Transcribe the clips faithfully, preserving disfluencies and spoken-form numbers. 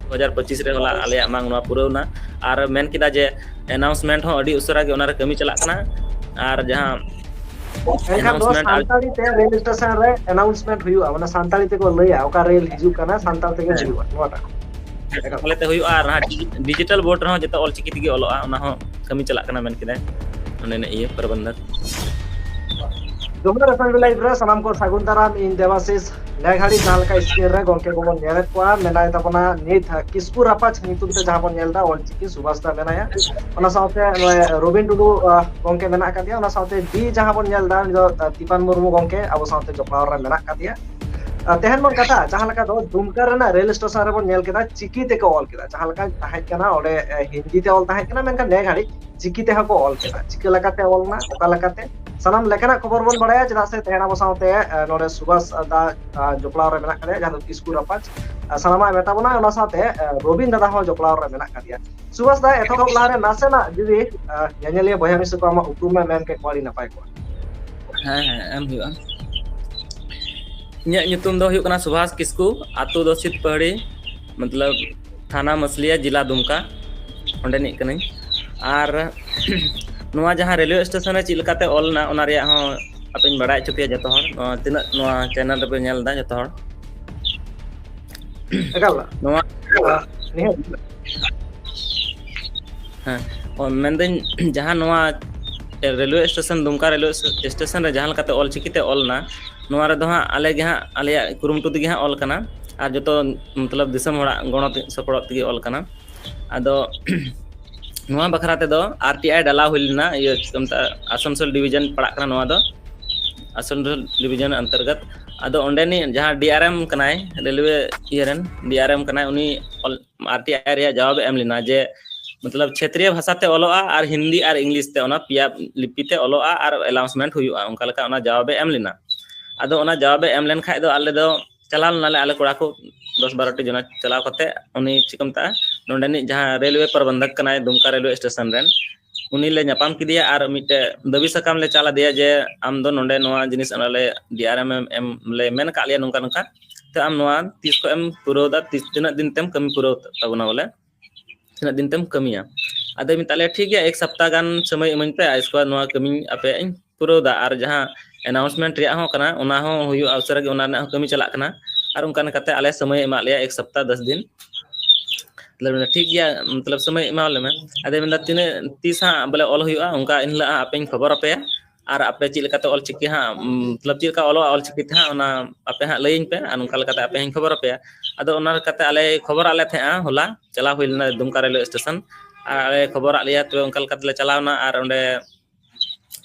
ᱫᱩ ᱦᱟᱡᱟᱨ ᱯᱚᱸᱪᱤᱥ ᱨᱮ ᱦᱚᱞᱟ ᱟᱞᱮᱭᱟᱜ ᱢᱟᱝ ᱱᱚᱣᱟ ᱯᱩᱨᱟᱹᱣ ᱮᱱᱟ᱾ ᱟᱨ ᱢᱮᱱ ᱠᱮᱫᱟ ᱡᱮ announcement ᱦᱚᱸ ᱟᱹᱰᱤ ᱩᱥᱟᱹᱨᱟ ᱜᱮ ᱚᱱᱟᱨᱮ ᱠᱟᱹᱢᱤ ᱪᱟᱞᱟᱜ ᱠᱟᱱᱟ᱾ ᱟᱨ ᱡᱟᱦᱟᱸ ᱮᱱᱠᱷᱟᱱ ᱫᱚ announcement ᱟᱨ- ᱥᱟᱱᱛᱟᱲᱤ ᱛᱮ ᱨᱮᱞ ᱥᱴᱮᱥᱚᱱ ᱨᱮ announcement ᱦᱩᱭᱩᱜᱼᱟ, ᱢᱟᱱᱮ ᱥᱟᱱᱛᱟᱲᱤ ᱛᱮᱠᱚ ᱞᱟᱹᱭᱟ ᱚᱠᱟ ᱨᱮᱞ ᱦᱤᱡᱩᱜ ᱠᱟᱱᱟ, ᱥᱟᱱᱛᱟᱲ ᱛᱮᱜᱮ ᱦᱮᱸ᱾ ᱦᱩᱭᱩᱜᱼᱟ ᱱᱚᱣᱟᱴᱟᱜ᱾ ᱛᱟᱦᱚᱞᱮ ᱛᱮ ᱦᱩᱭᱩᱜᱼᱟ᱾ ᱟᱨ ᱚᱱᱟ digital board ᱨᱮᱦᱚᱸ ᱡᱚᱛᱚ ᱚᱞᱪᱤᱠᱤ ᱛᱮᱜᱮ ᱚᱞᱚᱜᱼᱟ, ᱚᱱᱟ ᱦᱚᱸ ᱠᱟᱹᱢᱤ ᱪᱟᱞᱟᱜ ᱠᱟᱱᱟ ᱢᱮᱱ ᱠᱮᱫᱟᱭ ᱚᱸᱰᱮᱱᱤᱡ ᱤᱭᱟᱹ ᱯᱨᱚᱵᱚᱱᱫᱷᱚᱠ᱾ ᱡᱚᱦᱟᱨ ᱮᱯᱷ ᱮᱢ ᱞᱟᱭᱤᱵᱷ ᱨᱮ ᱥᱟᱱᱟᱢ ᱠᱚ ᱥᱟᱹᱜᱩᱱ ᱫᱟᱨᱟᱢ᱾ ᱤᱧ ᱫᱮᱵᱟᱥᱤᱥ᱾ ᱱᱮ ᱜᱷᱟᱹᱲᱤᱡ ᱡᱟᱦᱟᱸ ᱞᱮᱠᱟ screen ᱨᱮ ᱜᱚᱝᱠᱮ ᱠᱚᱵᱚᱱ ᱧᱮᱞᱮᱫ ᱠᱚᱣᱟ, ᱢᱮᱱᱟᱭ ᱛᱟᱵᱚᱱᱟ ᱱᱤᱛ ᱠᱤᱥᱠᱩ ᱨᱟᱯᱟᱡᱽ ᱧᱩᱛᱩᱢ ᱛᱮ ᱡᱟᱦᱟᱸ ᱵᱚᱱ ᱧᱮᱞ ᱮᱫᱟ, ᱚᱞᱪᱤᱠᱤ ᱥᱩᱵᱷᱟᱥ ᱫᱟ ᱢᱮᱱᱟᱭᱟ, ᱚᱱᱟ ᱥᱟᱶᱛᱮ ᱱᱚᱜᱼᱚᱭ ᱨᱚᱵᱤᱱ ᱴᱩᱰᱩ, ᱟᱦ, ᱜᱚᱝᱠᱮ ᱢᱮᱱᱟᱜ ᱟᱠᱟᱫᱮᱭᱟ, ᱚᱱᱟ ᱥᱟᱶᱛᱮ ᱰᱤ ᱡᱟᱦᱟᱸ ᱵᱚᱱ ᱧᱮᱞ ᱮᱫᱟ, ᱩᱱᱤ ᱫᱚ, ᱟᱦ, ᱫᱤᱯᱟᱱ ᱢᱩᱨᱢᱩ ᱜᱚᱝᱠᱮ ᱟᱵᱚ ᱥᱟᱶᱛᱮ ᱡᱚᱯᱲᱟᱣ ᱨᱮ ᱢᱮᱱᱟᱜ ᱟᱠᱟᱫᱮᱭᱟ᱾ ᱟᱦ, ᱛᱮᱦᱮᱧ ᱵᱚᱱ ᱠᱟᱛᱷᱟ ᱡᱟᱦᱟᱸ ᱞᱮᱠᱟ ᱫᱚ ᱫᱩᱢᱠᱟ ᱨᱮᱱᱟᱜ ᱨᱮᱞ ᱥᱴᱮᱥᱚᱱ ᱨᱮᱵᱚᱱ ᱧᱮᱞ ᱠᱮᱫᱟ, ᱪᱤᱠᱤ ᱛᱮᱠᱚ ᱚᱞ ᱠᱮᱫᱟ, ᱡᱟᱦᱟᱸ ᱞᱮᱠᱟ ᱛᱟᱦᱮᱸ ᱠᱟᱱᱟ ᱚᱸᱰᱮ, ᱮ, ᱦᱤᱱᱫᱤ ᱛᱮ ᱚᱞ ᱛᱟᱦᱮᱸ ᱠᱟᱱᱟ, ᱢᱮᱱᱠᱷᱟᱱ ᱱᱮ ᱜᱷᱟᱹᱲᱤᱡ ᱪᱤᱠᱤ ᱛᱮᱦᱚᱸ ᱠᱚ ᱚᱞ ᱠᱮᱫᱟ᱾ ᱪᱤᱠᱟᱹ ᱞᱮᱠᱟᱛᱮ ᱚᱞ ᱮᱱᱟ, ᱚᱠᱟ ᱞᱮᱠᱟᱛᱮ, ᱥᱟᱱᱟᱢ ᱞᱮᱠᱟᱱᱟᱜ ᱠᱷᱚᱵᱚᱨ ᱵᱚᱱ ᱵᱟᱲᱟᱭᱟ, ᱪᱮᱫᱟᱜ ᱥᱮ ᱛᱮᱦᱮᱧ ᱟᱵᱚ ᱥᱟᱶᱛᱮ, ᱮ, ᱱᱚᱰᱮ ᱥᱩᱵᱷᱟᱥ ᱫᱟ, ᱟ, ᱡᱚᱯᱲᱟᱣ ᱨᱮ ᱢᱮᱱᱟᱜ ᱟᱠᱟᱫᱮᱭᱟ, ᱡᱟᱦᱟᱸ ᱫᱚ ᱠᱤᱥᱠᱩ ᱨᱟᱯᱟᱡᱽ, ᱟ, ᱥᱟᱱᱟᱢᱟᱜ ᱮ ᱢᱮᱛᱟ ᱵᱚᱱᱟ᱾ ᱚᱱᱟ ᱥᱟᱶᱛᱮ, ᱮ, ᱨᱚᱵᱤᱱ ᱫᱟᱫᱟ ᱦᱚᱸ ᱡᱚᱯᱲᱟᱣ ᱨᱮ ᱢᱮᱱᱟᱜ ᱟᱠᱟᱫᱮᱭᱟ᱾ ᱥᱩᱵᱷᱟᱥ ᱫᱟ, ᱮᱛᱚᱦᱚᱵ ᱞᱟᱦᱟᱨᱮ ᱱᱟᱥᱮᱱᱟᱜ ᱡᱩᱫᱤ, ᱟ, ᱧᱮᱧᱮᱞᱤᱭᱟᱹ ᱵᱚᱭᱦᱟ ᱢᱤᱥᱤ ᱠᱚ ᱟᱢᱟᱜ ᱩᱯᱨᱩᱢ ᱮᱢ ᱢᱮᱱ ᱠᱮ ᱠᱚᱣᱟ, ᱟᱹᱰᱤ ᱱᱟᱯᱟᱭ ᱠᱚᱜᱼᱟ᱾ ᱦᱮᱸ, ᱦᱮᱸ, ᱮᱢ ᱦᱩᱭᱩᱜᱼᱟ᱾ ᱤᱧᱟᱹᱜ ᱧᱩᱛᱩᱢ ᱫᱚ ᱦᱩᱭᱩᱜ ᱠᱟᱱᱟ ᱥᱩᱵᱷᱟᱥ ᱠᱤᱥᱠᱩ, ᱟᱛᱳ ᱫᱚ ᱥᱤᱛᱯᱟᱹᱦᱟᱹᱲᱤ, ᱢᱚᱛᱞᱚᱵ ᱛᱷᱟᱱᱟ ᱢᱟᱥᱞᱤᱭᱟ, ᱡᱮᱞᱟ ᱫᱩᱢᱠᱟ, ᱚᱸᱰᱮᱱᱤᱡ ᱠᱟᱹᱱᱟᱹᱧ᱾ ᱟᱨ ᱱᱚᱣᱟ ᱡᱟᱦᱟᱸ ᱨᱮᱞᱣᱮ ᱥᱴᱮᱥᱚᱱ ᱨᱮ ᱪᱮᱫ ᱞᱮᱠᱟᱛᱮ ᱚᱞ ᱮᱱᱟ, ᱚᱱᱟ ᱨᱮᱭᱟᱜ ᱦᱚᱸ ᱟᱯᱮᱧ ᱵᱟᱲᱟᱭ ᱦᱚᱪᱚ ᱯᱮᱭᱟ ᱡᱚᱛᱚ ᱦᱚᱲ, ᱱᱚᱣᱟ ᱛᱤᱱᱟᱹᱜ ᱱᱚᱣᱟ ᱪᱮᱱᱮᱞ ᱨᱮᱯᱮ ᱧᱮᱞ ᱮᱫᱟ ᱡᱚᱛᱚ ᱦᱚᱲ᱾ ᱮᱠᱟᱞ᱾ ᱱᱚᱣᱟ ᱱᱤᱦᱟᱹᱛ᱾ ᱦᱮᱸ, ᱚ, ᱢᱮᱱᱫᱟᱹᱧ, ᱡᱟᱦᱟᱸ ᱱᱚᱣᱟ ᱨᱮᱞᱣᱮ ᱥᱴᱮᱥᱚᱱ, ᱫᱩᱢᱠᱟ ᱨᱮᱞᱣᱮ ᱥᱴᱮᱥᱚᱱ ᱨᱮ ᱡᱟᱦᱟᱸ ᱞᱮᱠᱟᱛᱮ ᱚᱞᱪᱤᱠᱤ ᱛᱮ ᱚᱞ ᱮᱱᱟ, ᱱᱚᱣᱟ ᱨᱮᱫᱚ ᱦᱟᱸᱜ ᱟᱞᱮ ᱜᱮ ᱦᱟᱸᱜ, ᱟᱞᱮᱭᱟᱜ ᱠᱩᱨᱩᱢᱩᱴᱩ ᱛᱮᱜᱮ ᱦᱟᱸᱜ ᱚᱞ ᱠᱟᱱᱟ᱾ ᱟᱨ ᱡᱚᱛᱚ, ᱢᱚᱛᱞᱚᱵ, ᱫᱤᱥᱚᱢ ᱦᱚᱲᱟᱜ ᱜᱚᱲᱚ ᱛᱮ, ᱥᱚᱯᱚᱦᱚᱫ ᱛᱮᱜᱮ ᱚᱞ ᱠᱟᱱᱟ᱾ ᱟᱫᱚ ᱱᱚᱣᱟ ᱵᱟᱠᱷᱨᱟ ᱛᱮᱫᱚ ᱟᱨ ᱴᱤ ᱟᱭ ᱰᱟᱞᱟ ᱦᱩᱭ ᱞᱮᱱᱟ, ᱤᱭᱟᱹ, ᱪᱮᱫ ᱠᱚ ᱢᱮᱛᱟᱜᱼᱟ, ᱟᱥᱟᱱᱥᱳᱞ ᱰᱤᱵᱤᱡᱚᱱ ᱯᱟᱲᱟᱜ ᱠᱟᱱᱟ ᱱᱚᱣᱟ ᱫᱚ, ᱟᱥᱟᱱᱥᱳᱞ ᱰᱤᱵᱤᱡᱚᱱ ᱚᱱᱛᱚᱨᱜᱚᱛ᱾ ᱟᱫᱚ ᱚᱸᱰᱮᱱᱤᱡ ᱡᱟᱦᱟᱸ ᱰᱤ ᱟᱨ ᱮᱢ ᱠᱟᱱᱟᱭ, ᱨᱮᱞᱣᱮ ᱤᱭᱟᱹ ᱨᱮᱱ ᱰᱤ ᱟᱨ ᱮᱢ ᱠᱟᱱᱟᱭ, ᱩᱱᱤ ᱚᱞ-, ᱟᱨ ᱴᱤ ᱟᱭ ᱨᱮᱭᱟᱜ ᱡᱟᱣᱟᱵ ᱮ ᱮᱢ ᱞᱮᱱᱟ ᱡᱮ, ᱢᱚᱛᱞᱚᱵ, ᱪᱷᱮᱛᱨᱤᱭᱚ ᱵᱷᱟᱥᱟ ᱛᱮ ᱚᱞᱚᱜᱼᱟ ᱟᱨ ᱦᱤᱱᱫᱤ ᱟᱨ ᱤᱝᱞᱤᱥ ᱛᱮ, ᱚᱱᱟ ᱯᱮᱭᱟ ᱞᱤᱯᱤ ᱛᱮ ᱚᱞᱚᱜᱼᱟ ᱟᱨ ᱮᱞᱟᱣᱩᱱᱥᱢᱮᱱᱴ ᱦᱩᱭᱩᱜᱼᱟ, ᱚᱱᱠᱟ ᱞᱮᱠᱟ ᱚᱱᱟ ᱡᱟᱣᱟᱵ ᱮ ᱮᱢ ᱞᱮᱱᱟ᱾ ᱟᱫᱚ ᱚᱱᱟ ᱡᱟᱣᱟᱵ ᱮ ᱮᱢ ᱞᱮᱱ ᱠᱷᱟᱡ ᱫᱚ ᱟᱞᱮ ᱫᱚ ᱪᱟᱞᱟᱣ ᱞᱮᱱᱟᱞᱮ, ᱟᱞᱮ ᱠᱚᱲᱟ ᱠᱚ ᱫᱚᱥ ᱵᱟᱨᱚ ᱴᱤ ᱡᱚᱱᱟ ᱪᱟᱞᱟᱣ ᱠᱟᱛᱮ, ᱩᱱᱤ, ᱪᱮᱫ ᱠᱚ ᱢᱮᱛᱟᱜᱼᱟ, ᱱᱚᱰᱮᱱᱤᱡ ᱡᱟᱦᱟᱸ ᱨᱮᱞᱣᱮ ᱯᱨᱚᱵᱚᱱᱫᱷᱚᱠ ᱠᱟᱱᱟᱭ ᱫᱩᱢᱠᱟ ᱨᱮᱞᱣᱮ ᱥᱴᱮᱥᱚᱱ ᱨᱮᱱ, ᱩᱱᱤ ᱞᱮ ᱧᱟᱯᱟᱢ ᱠᱮᱫᱮᱭᱟ ᱟᱨ ᱢᱤᱫᱴᱮᱡ ᱫᱟᱹᱵᱤ ᱥᱟᱠᱟᱢ ᱞᱮ ᱪᱟᱞ ᱟᱫᱮᱭᱟ ᱡᱮ, ᱟᱢ ᱫᱚ ᱱᱚᱰᱮ ᱱᱚᱣᱟ ᱡᱤᱱᱤᱥ ᱚᱱᱟ ᱞᱮ ᱰᱤ ᱟᱨ ᱮᱢ ᱮᱢ ᱞᱮ ᱢᱮᱱ ᱟᱠᱟᱫ ᱞᱮᱭᱟ ᱱᱚᱝᱠᱟ ᱱᱚᱝᱠᱟ, ᱛᱚ ᱟᱢ ᱱᱚᱣᱟ ᱛᱤᱥ ᱠᱷᱚᱱ ᱮᱢ ᱯᱩᱨᱟᱹᱣ ᱫᱟ, ᱛᱤᱥ, ᱛᱤᱱᱟᱹᱜ ᱫᱤᱱ ᱛᱮᱢ ᱠᱟᱹᱢᱤ ᱯᱩᱨᱟᱹᱣ ᱛᱟᱵᱚᱱᱟ, ᱵᱚᱞᱮ ᱛᱤᱱᱟᱹᱜ ᱫᱤᱱ ᱛᱮᱢ ᱠᱟᱹᱢᱤᱭᱟ? ᱟᱫᱚᱭ ᱢᱮᱛᱟᱜ ᱞᱮᱭᱟ, ᱴᱷᱤᱠ ᱜᱮᱭᱟ, ᱮᱠ ᱥᱚᱯᱛᱟ ᱜᱟᱱ ᱥᱚᱢᱚᱭ ᱤᱢᱟᱹᱧ ᱯᱮ, ᱟᱨ ᱤᱥᱠᱮ ᱵᱟᱫ ᱱᱚᱣᱟ ᱠᱟᱹᱢᱤ ᱟᱯᱮᱭᱟᱜ ᱤᱧ ᱯᱩᱨᱟᱹᱣ ᱫᱟ, ᱟᱨ ᱡᱟᱦᱟᱸ ᱟᱱᱟᱣᱩᱱᱥᱢᱮᱱᱴ ᱨᱮᱭᱟᱜ ᱦᱚᱸ ᱠᱟᱱᱟ, ᱚᱱᱟ ᱦᱚᱸ ᱦᱩᱭᱩᱜᱼᱟ ᱩᱥᱟᱹᱨᱟ ᱜᱮ, ᱚᱱᱟ ᱨᱮᱱᱟᱜ ᱦᱚᱸ ᱠᱟᱹᱢᱤ ᱪᱟᱞᱟᱜ ᱠᱟᱱᱟ᱾ ᱟᱨ ᱚᱱᱠᱟ ᱞᱮᱠᱟᱛᱮ ᱟᱞᱮ ᱥᱚᱢᱚᱭ ᱮ ᱮᱢᱟᱜ ᱞᱮᱭᱟ, ᱮᱠ ᱥᱚᱯᱛᱟ ᱫᱚᱥ ᱫᱤᱱ᱾ ᱢᱚᱛᱞᱚᱵ, ᱴᱷᱤᱠ ᱜᱮᱭᱟ, ᱢᱚᱛᱞᱚᱵ, ᱥᱚᱢᱚᱭ ᱮᱢᱟ ᱞᱮᱢᱮ᱾ ᱟᱫᱚᱭ ᱢᱮᱱᱫᱟ, ᱛᱤᱱᱟᱹᱜ, ᱛᱤᱥ ᱦᱟᱸᱜ ᱵᱚᱞᱮ ᱚᱞ ᱦᱩᱭᱩᱜᱼᱟ, ᱚᱱᱠᱟ ᱮᱱ ᱦᱤᱞᱳᱜ ᱦᱟᱸᱜ ᱟᱯᱮᱧ ᱠᱷᱚᱵᱚᱨ ᱟᱯᱮᱭᱟ᱾ ᱟᱨ ᱟᱯᱮ ᱪᱮᱫ ᱞᱮᱠᱟᱛᱮ ᱚᱞ ᱪᱤᱠᱤ ᱦᱟᱸᱜ, ᱢᱚᱛᱞᱚᱵ, ᱪᱮᱫ ᱞᱮᱠᱟ ᱚᱞᱚᱜᱼᱟ ᱚᱞ ᱪᱤᱠᱤ ᱛᱮ ᱦᱟᱸᱜ, ᱚᱱᱟ ᱟᱯᱮ ᱦᱟᱸᱜ ᱞᱟᱹᱭᱟᱹᱧ ᱯᱮ, ᱟᱨ ᱚᱱᱠᱟ ᱞᱮᱠᱟᱛᱮ ᱟᱯᱮ ᱦᱟᱸᱜ ᱤᱧ ᱠᱷᱚᱵᱚᱨ ᱟᱯᱮᱭᱟ᱾ ᱟᱫᱚ ᱚᱱᱟ ᱞᱮᱠᱟᱛᱮ ᱟᱞᱮ ᱠᱷᱚᱵᱚᱨᱟᱜ ᱞᱮ ᱛᱟᱦᱮᱸᱜᱼᱟ, ᱦᱚᱞᱟ ᱪᱟᱞᱟᱣ ᱦᱩᱭ ᱞᱮᱱᱟ ᱫᱩᱢᱠᱟ ᱨᱮᱞᱣᱮ ᱥᱴᱮᱥᱚᱱ, ᱟᱨ ᱟᱞᱮ ᱠᱷᱚᱵᱚᱨᱟᱜ ᱞᱮᱭᱟ᱾ ᱛᱚᱵᱮ ᱚᱱᱠᱟ ᱞᱮᱠᱟᱛᱮ ᱞᱮ ᱪᱟᱞᱟᱣ ᱮᱱᱟ, ᱟᱨ ᱚᱸᱰᱮ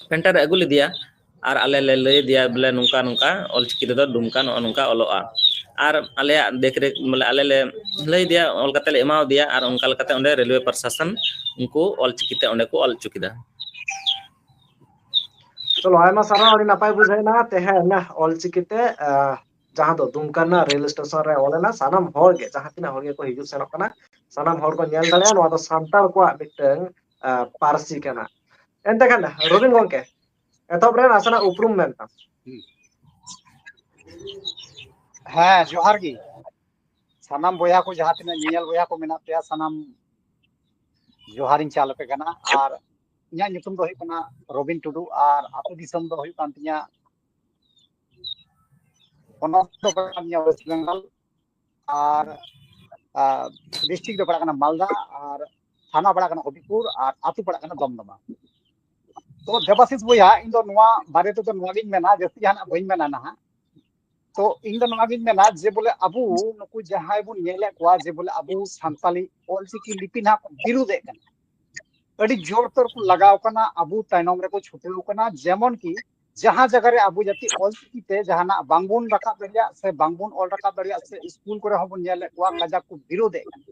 ᱯᱮᱱᱴᱟᱨ ᱮ ᱟᱹᱜᱩ ᱞᱮᱫᱮᱭᱟ, ᱟᱨ ᱟᱞᱮ ᱞᱮ ᱞᱟᱹᱭ ᱟᱫᱮᱭᱟ ᱵᱚᱞᱮ, ᱱᱚᱝᱠᱟ ᱱᱚᱝᱠᱟ ᱚᱞ ᱪᱤᱠᱤ ᱛᱮᱫᱚ ᱰᱩᱢᱠᱟ ᱱᱚᱜᱼᱚ ᱱᱚᱝᱠᱟ ᱚᱞᱚᱜᱼᱟ᱾ ᱟᱨ ᱟᱞᱮᱭᱟᱜ ᱫᱮᱠᱷ ᱨᱮᱠᱷ, ᱵᱚᱞᱮ, ᱟᱞᱮ ᱞᱮ ᱞᱟᱹᱭ ᱟᱫᱮᱭᱟ, ᱚᱞ ᱠᱟᱛᱮ ᱞᱮ ᱮᱢᱟ ᱟᱫᱮᱭᱟ, ᱟᱨ ᱚᱱᱠᱟ ᱞᱮᱠᱟᱛᱮ ᱚᱸᱰᱮ ᱨᱮᱞᱣᱮ ᱯᱨᱚᱥᱟᱥᱚᱱ ᱩᱱᱠᱩ ᱚᱞ ᱪᱤᱠᱤ ᱛᱮ ᱚᱸᱰᱮ ᱠᱚ ᱚᱞ ᱦᱚᱪᱚ ᱠᱮᱫᱟ᱾ ᱪᱚᱞᱚ, ᱟᱭᱢᱟ ᱥᱟᱨᱦᱟᱣ, ᱟᱹᱰᱤ ᱱᱟᱯᱟᱭ ᱵᱩᱡᱷᱟᱹᱣ ᱮᱱᱟ ᱛᱮᱦᱮᱧ ᱚᱞ ᱪᱤᱠᱤ ᱛᱮ, ᱟᱦ, ᱡᱟᱦᱟᱸ ᱫᱚ ᱫᱩᱢᱠᱟ ᱨᱮᱱᱟᱜ ᱨᱮᱞ ᱥᱴᱮᱥᱚᱱ ᱨᱮ ᱚᱞ ᱮᱱᱟ᱾ ᱥᱟᱱᱟᱢ ᱦᱚᱲ ᱜᱮ, ᱡᱟᱦᱟᱸ ᱛᱤᱱᱟᱹᱜ ᱦᱚᱲ ᱜᱮᱠᱚ ᱦᱤᱡᱩᱜ ᱥᱮᱱᱚᱜ ᱠᱟᱱᱟ, ᱥᱟᱱᱟᱢ ᱦᱚᱲ ᱠᱚ ᱧᱮᱞ ᱫᱟᱲᱮᱭᱟᱜᱼᱟ, ᱱᱚᱣᱟ ᱫᱚ ᱥᱟᱱᱛᱟᱲ ᱠᱚᱣᱟᱜ ᱢᱤᱫᱴᱟᱝ, ᱟᱦ, ᱯᱟᱹᱨᱥᱤ ᱠᱟᱱᱟ᱾ ᱮᱱᱛᱮ ᱠᱷᱟᱱ ᱨᱚᱵᱤᱱ ᱜᱚᱢᱠᱮ, ᱮᱛᱚᱦᱚᱵ ᱨᱮ ᱱᱟᱥᱮᱱᱟᱜ ᱩᱯᱨᱩᱢ ᱢᱮᱱ ᱛᱟᱢ᱾ ᱦᱮᱸ, ᱡᱚᱦᱟᱨ ᱜᱮ ᱥᱟᱱᱟᱢ ᱵᱚᱭᱦᱟ ᱠᱚ, ᱡᱟᱦᱟᱸ ᱛᱤᱱᱟᱹᱜ ᱧᱮᱧᱮᱞ ᱵᱚᱭᱦᱟ ᱠᱚ ᱢᱮᱱᱟᱜ ᱯᱮᱭᱟ, ᱥᱟᱱᱟᱢ ᱡᱚᱦᱟᱨᱤᱧ ᱪᱟᱞ ᱟᱯᱮ ᱠᱟᱱᱟ᱾ ᱟᱨ ᱤᱧᱟᱹᱜ ᱧᱩᱛᱩᱢ ᱫᱚ ᱦᱩᱭᱩᱜ ᱠᱟᱱᱟ ᱨᱚᱵᱤᱱ ᱴᱩᱰᱩ, ᱟᱨ ᱟᱹᱛᱩ ᱫᱤᱥᱚᱢ ᱫᱚ ᱦᱩᱭᱩᱜ ᱠᱟᱱ ᱛᱤᱧᱟ, ᱯᱚᱱᱚᱛ ᱫᱚ ᱯᱟᱲᱟᱜ ᱠᱟᱱ ᱛᱤᱧᱟ ᱳᱭᱮᱥᱴ ᱵᱮᱝᱜᱚᱞ, ᱟᱨ, ᱟᱨ, ᱰᱤᱥᱴᱨᱤᱠᱴ ᱫᱚ ᱯᱟᱲᱟᱜ ᱠᱟᱱᱟ ᱢᱟᱞᱫᱟ, ᱟᱨ ᱛᱷᱟᱱᱟ ᱯᱟᱲᱟᱜ ᱠᱟᱱᱟ ᱦᱚᱵᱤᱯᱩᱨ, ᱟᱨ ᱟᱹᱛᱩ ᱯᱟᱲᱟᱜ ᱠᱟᱱᱟ ᱫᱚᱢᱫᱚᱢᱟ᱾ ᱛᱚ ᱫᱮᱵᱟᱥᱤᱥ ᱵᱚᱭᱦᱟ, ᱤᱧ ᱫᱚ ᱱᱚᱣᱟ ᱵᱟᱨᱮ ᱛᱮᱫᱚ ᱱᱚᱣᱟᱜᱤᱧ ᱢᱮᱱᱟ, ᱡᱟᱹᱥᱛᱤ ᱡᱟᱦᱟᱱᱟᱜ ᱵᱟᱹᱧ ᱢᱮᱱᱟ ᱱᱟᱦᱟᱜ᱾ ᱛᱚ ᱤᱧ ᱫᱚ ᱱᱚᱣᱟᱜᱤᱧ ᱢᱮᱱᱟ ᱡᱮ ᱵᱚᱞᱮ ᱟᱵᱚ ᱱᱩᱠᱩ ᱡᱟᱦᱟᱸᱭ ᱵᱚᱱ ᱧᱮᱞᱮᱫ ᱠᱚᱣᱟ ᱡᱮ ᱵᱚᱞᱮ ᱟᱵᱚ ᱥᱟᱱᱛᱟᱞᱤ ᱚᱞᱪᱤᱠᱤ ᱞᱤᱯᱤ ᱱᱟᱦᱟᱜ ᱠᱚ ᱵᱤᱨᱩᱫᱷᱮᱫ ᱠᱟᱱᱟ, ᱟᱹᱰᱤ ᱡᱳᱨ ᱛᱳᱨ ᱠᱚ ᱞᱟᱜᱟᱣ ᱠᱟᱱᱟ, ᱟᱵᱚ ᱛᱟᱭᱱᱚᱢ ᱨᱮᱠᱚ ᱪᱷᱩᱴᱟᱹᱣ ᱠᱟᱱᱟ᱾ ᱡᱮᱢᱚᱱ ᱠᱤ ᱡᱟᱦᱟᱸ ᱡᱟᱭᱜᱟ ᱨᱮ ᱟᱵᱚ ᱡᱟᱹᱛᱤ ᱚᱞᱪᱤᱠᱤ ᱛᱮ ᱡᱟᱦᱟᱱᱟᱜ ᱵᱟᱝᱵᱚᱱ ᱨᱟᱠᱟᱵ ᱫᱟᱲᱮᱭᱟᱜ ᱥᱮ ᱵᱟᱝᱵᱚᱱ ᱚᱞ ᱨᱟᱠᱟᱵ ᱫᱟᱲᱮᱭᱟᱜ, ᱥᱮ ᱥᱠᱩᱞ ᱠᱚᱨᱮ ᱦᱚᱸᱵᱚᱱ ᱧᱮᱞᱮᱫ ᱠᱚᱣᱟ ᱠᱟᱡᱟᱠ ᱠᱚ ᱵᱤᱨᱳᱫᱷᱮᱫ ᱠᱟᱱᱟ᱾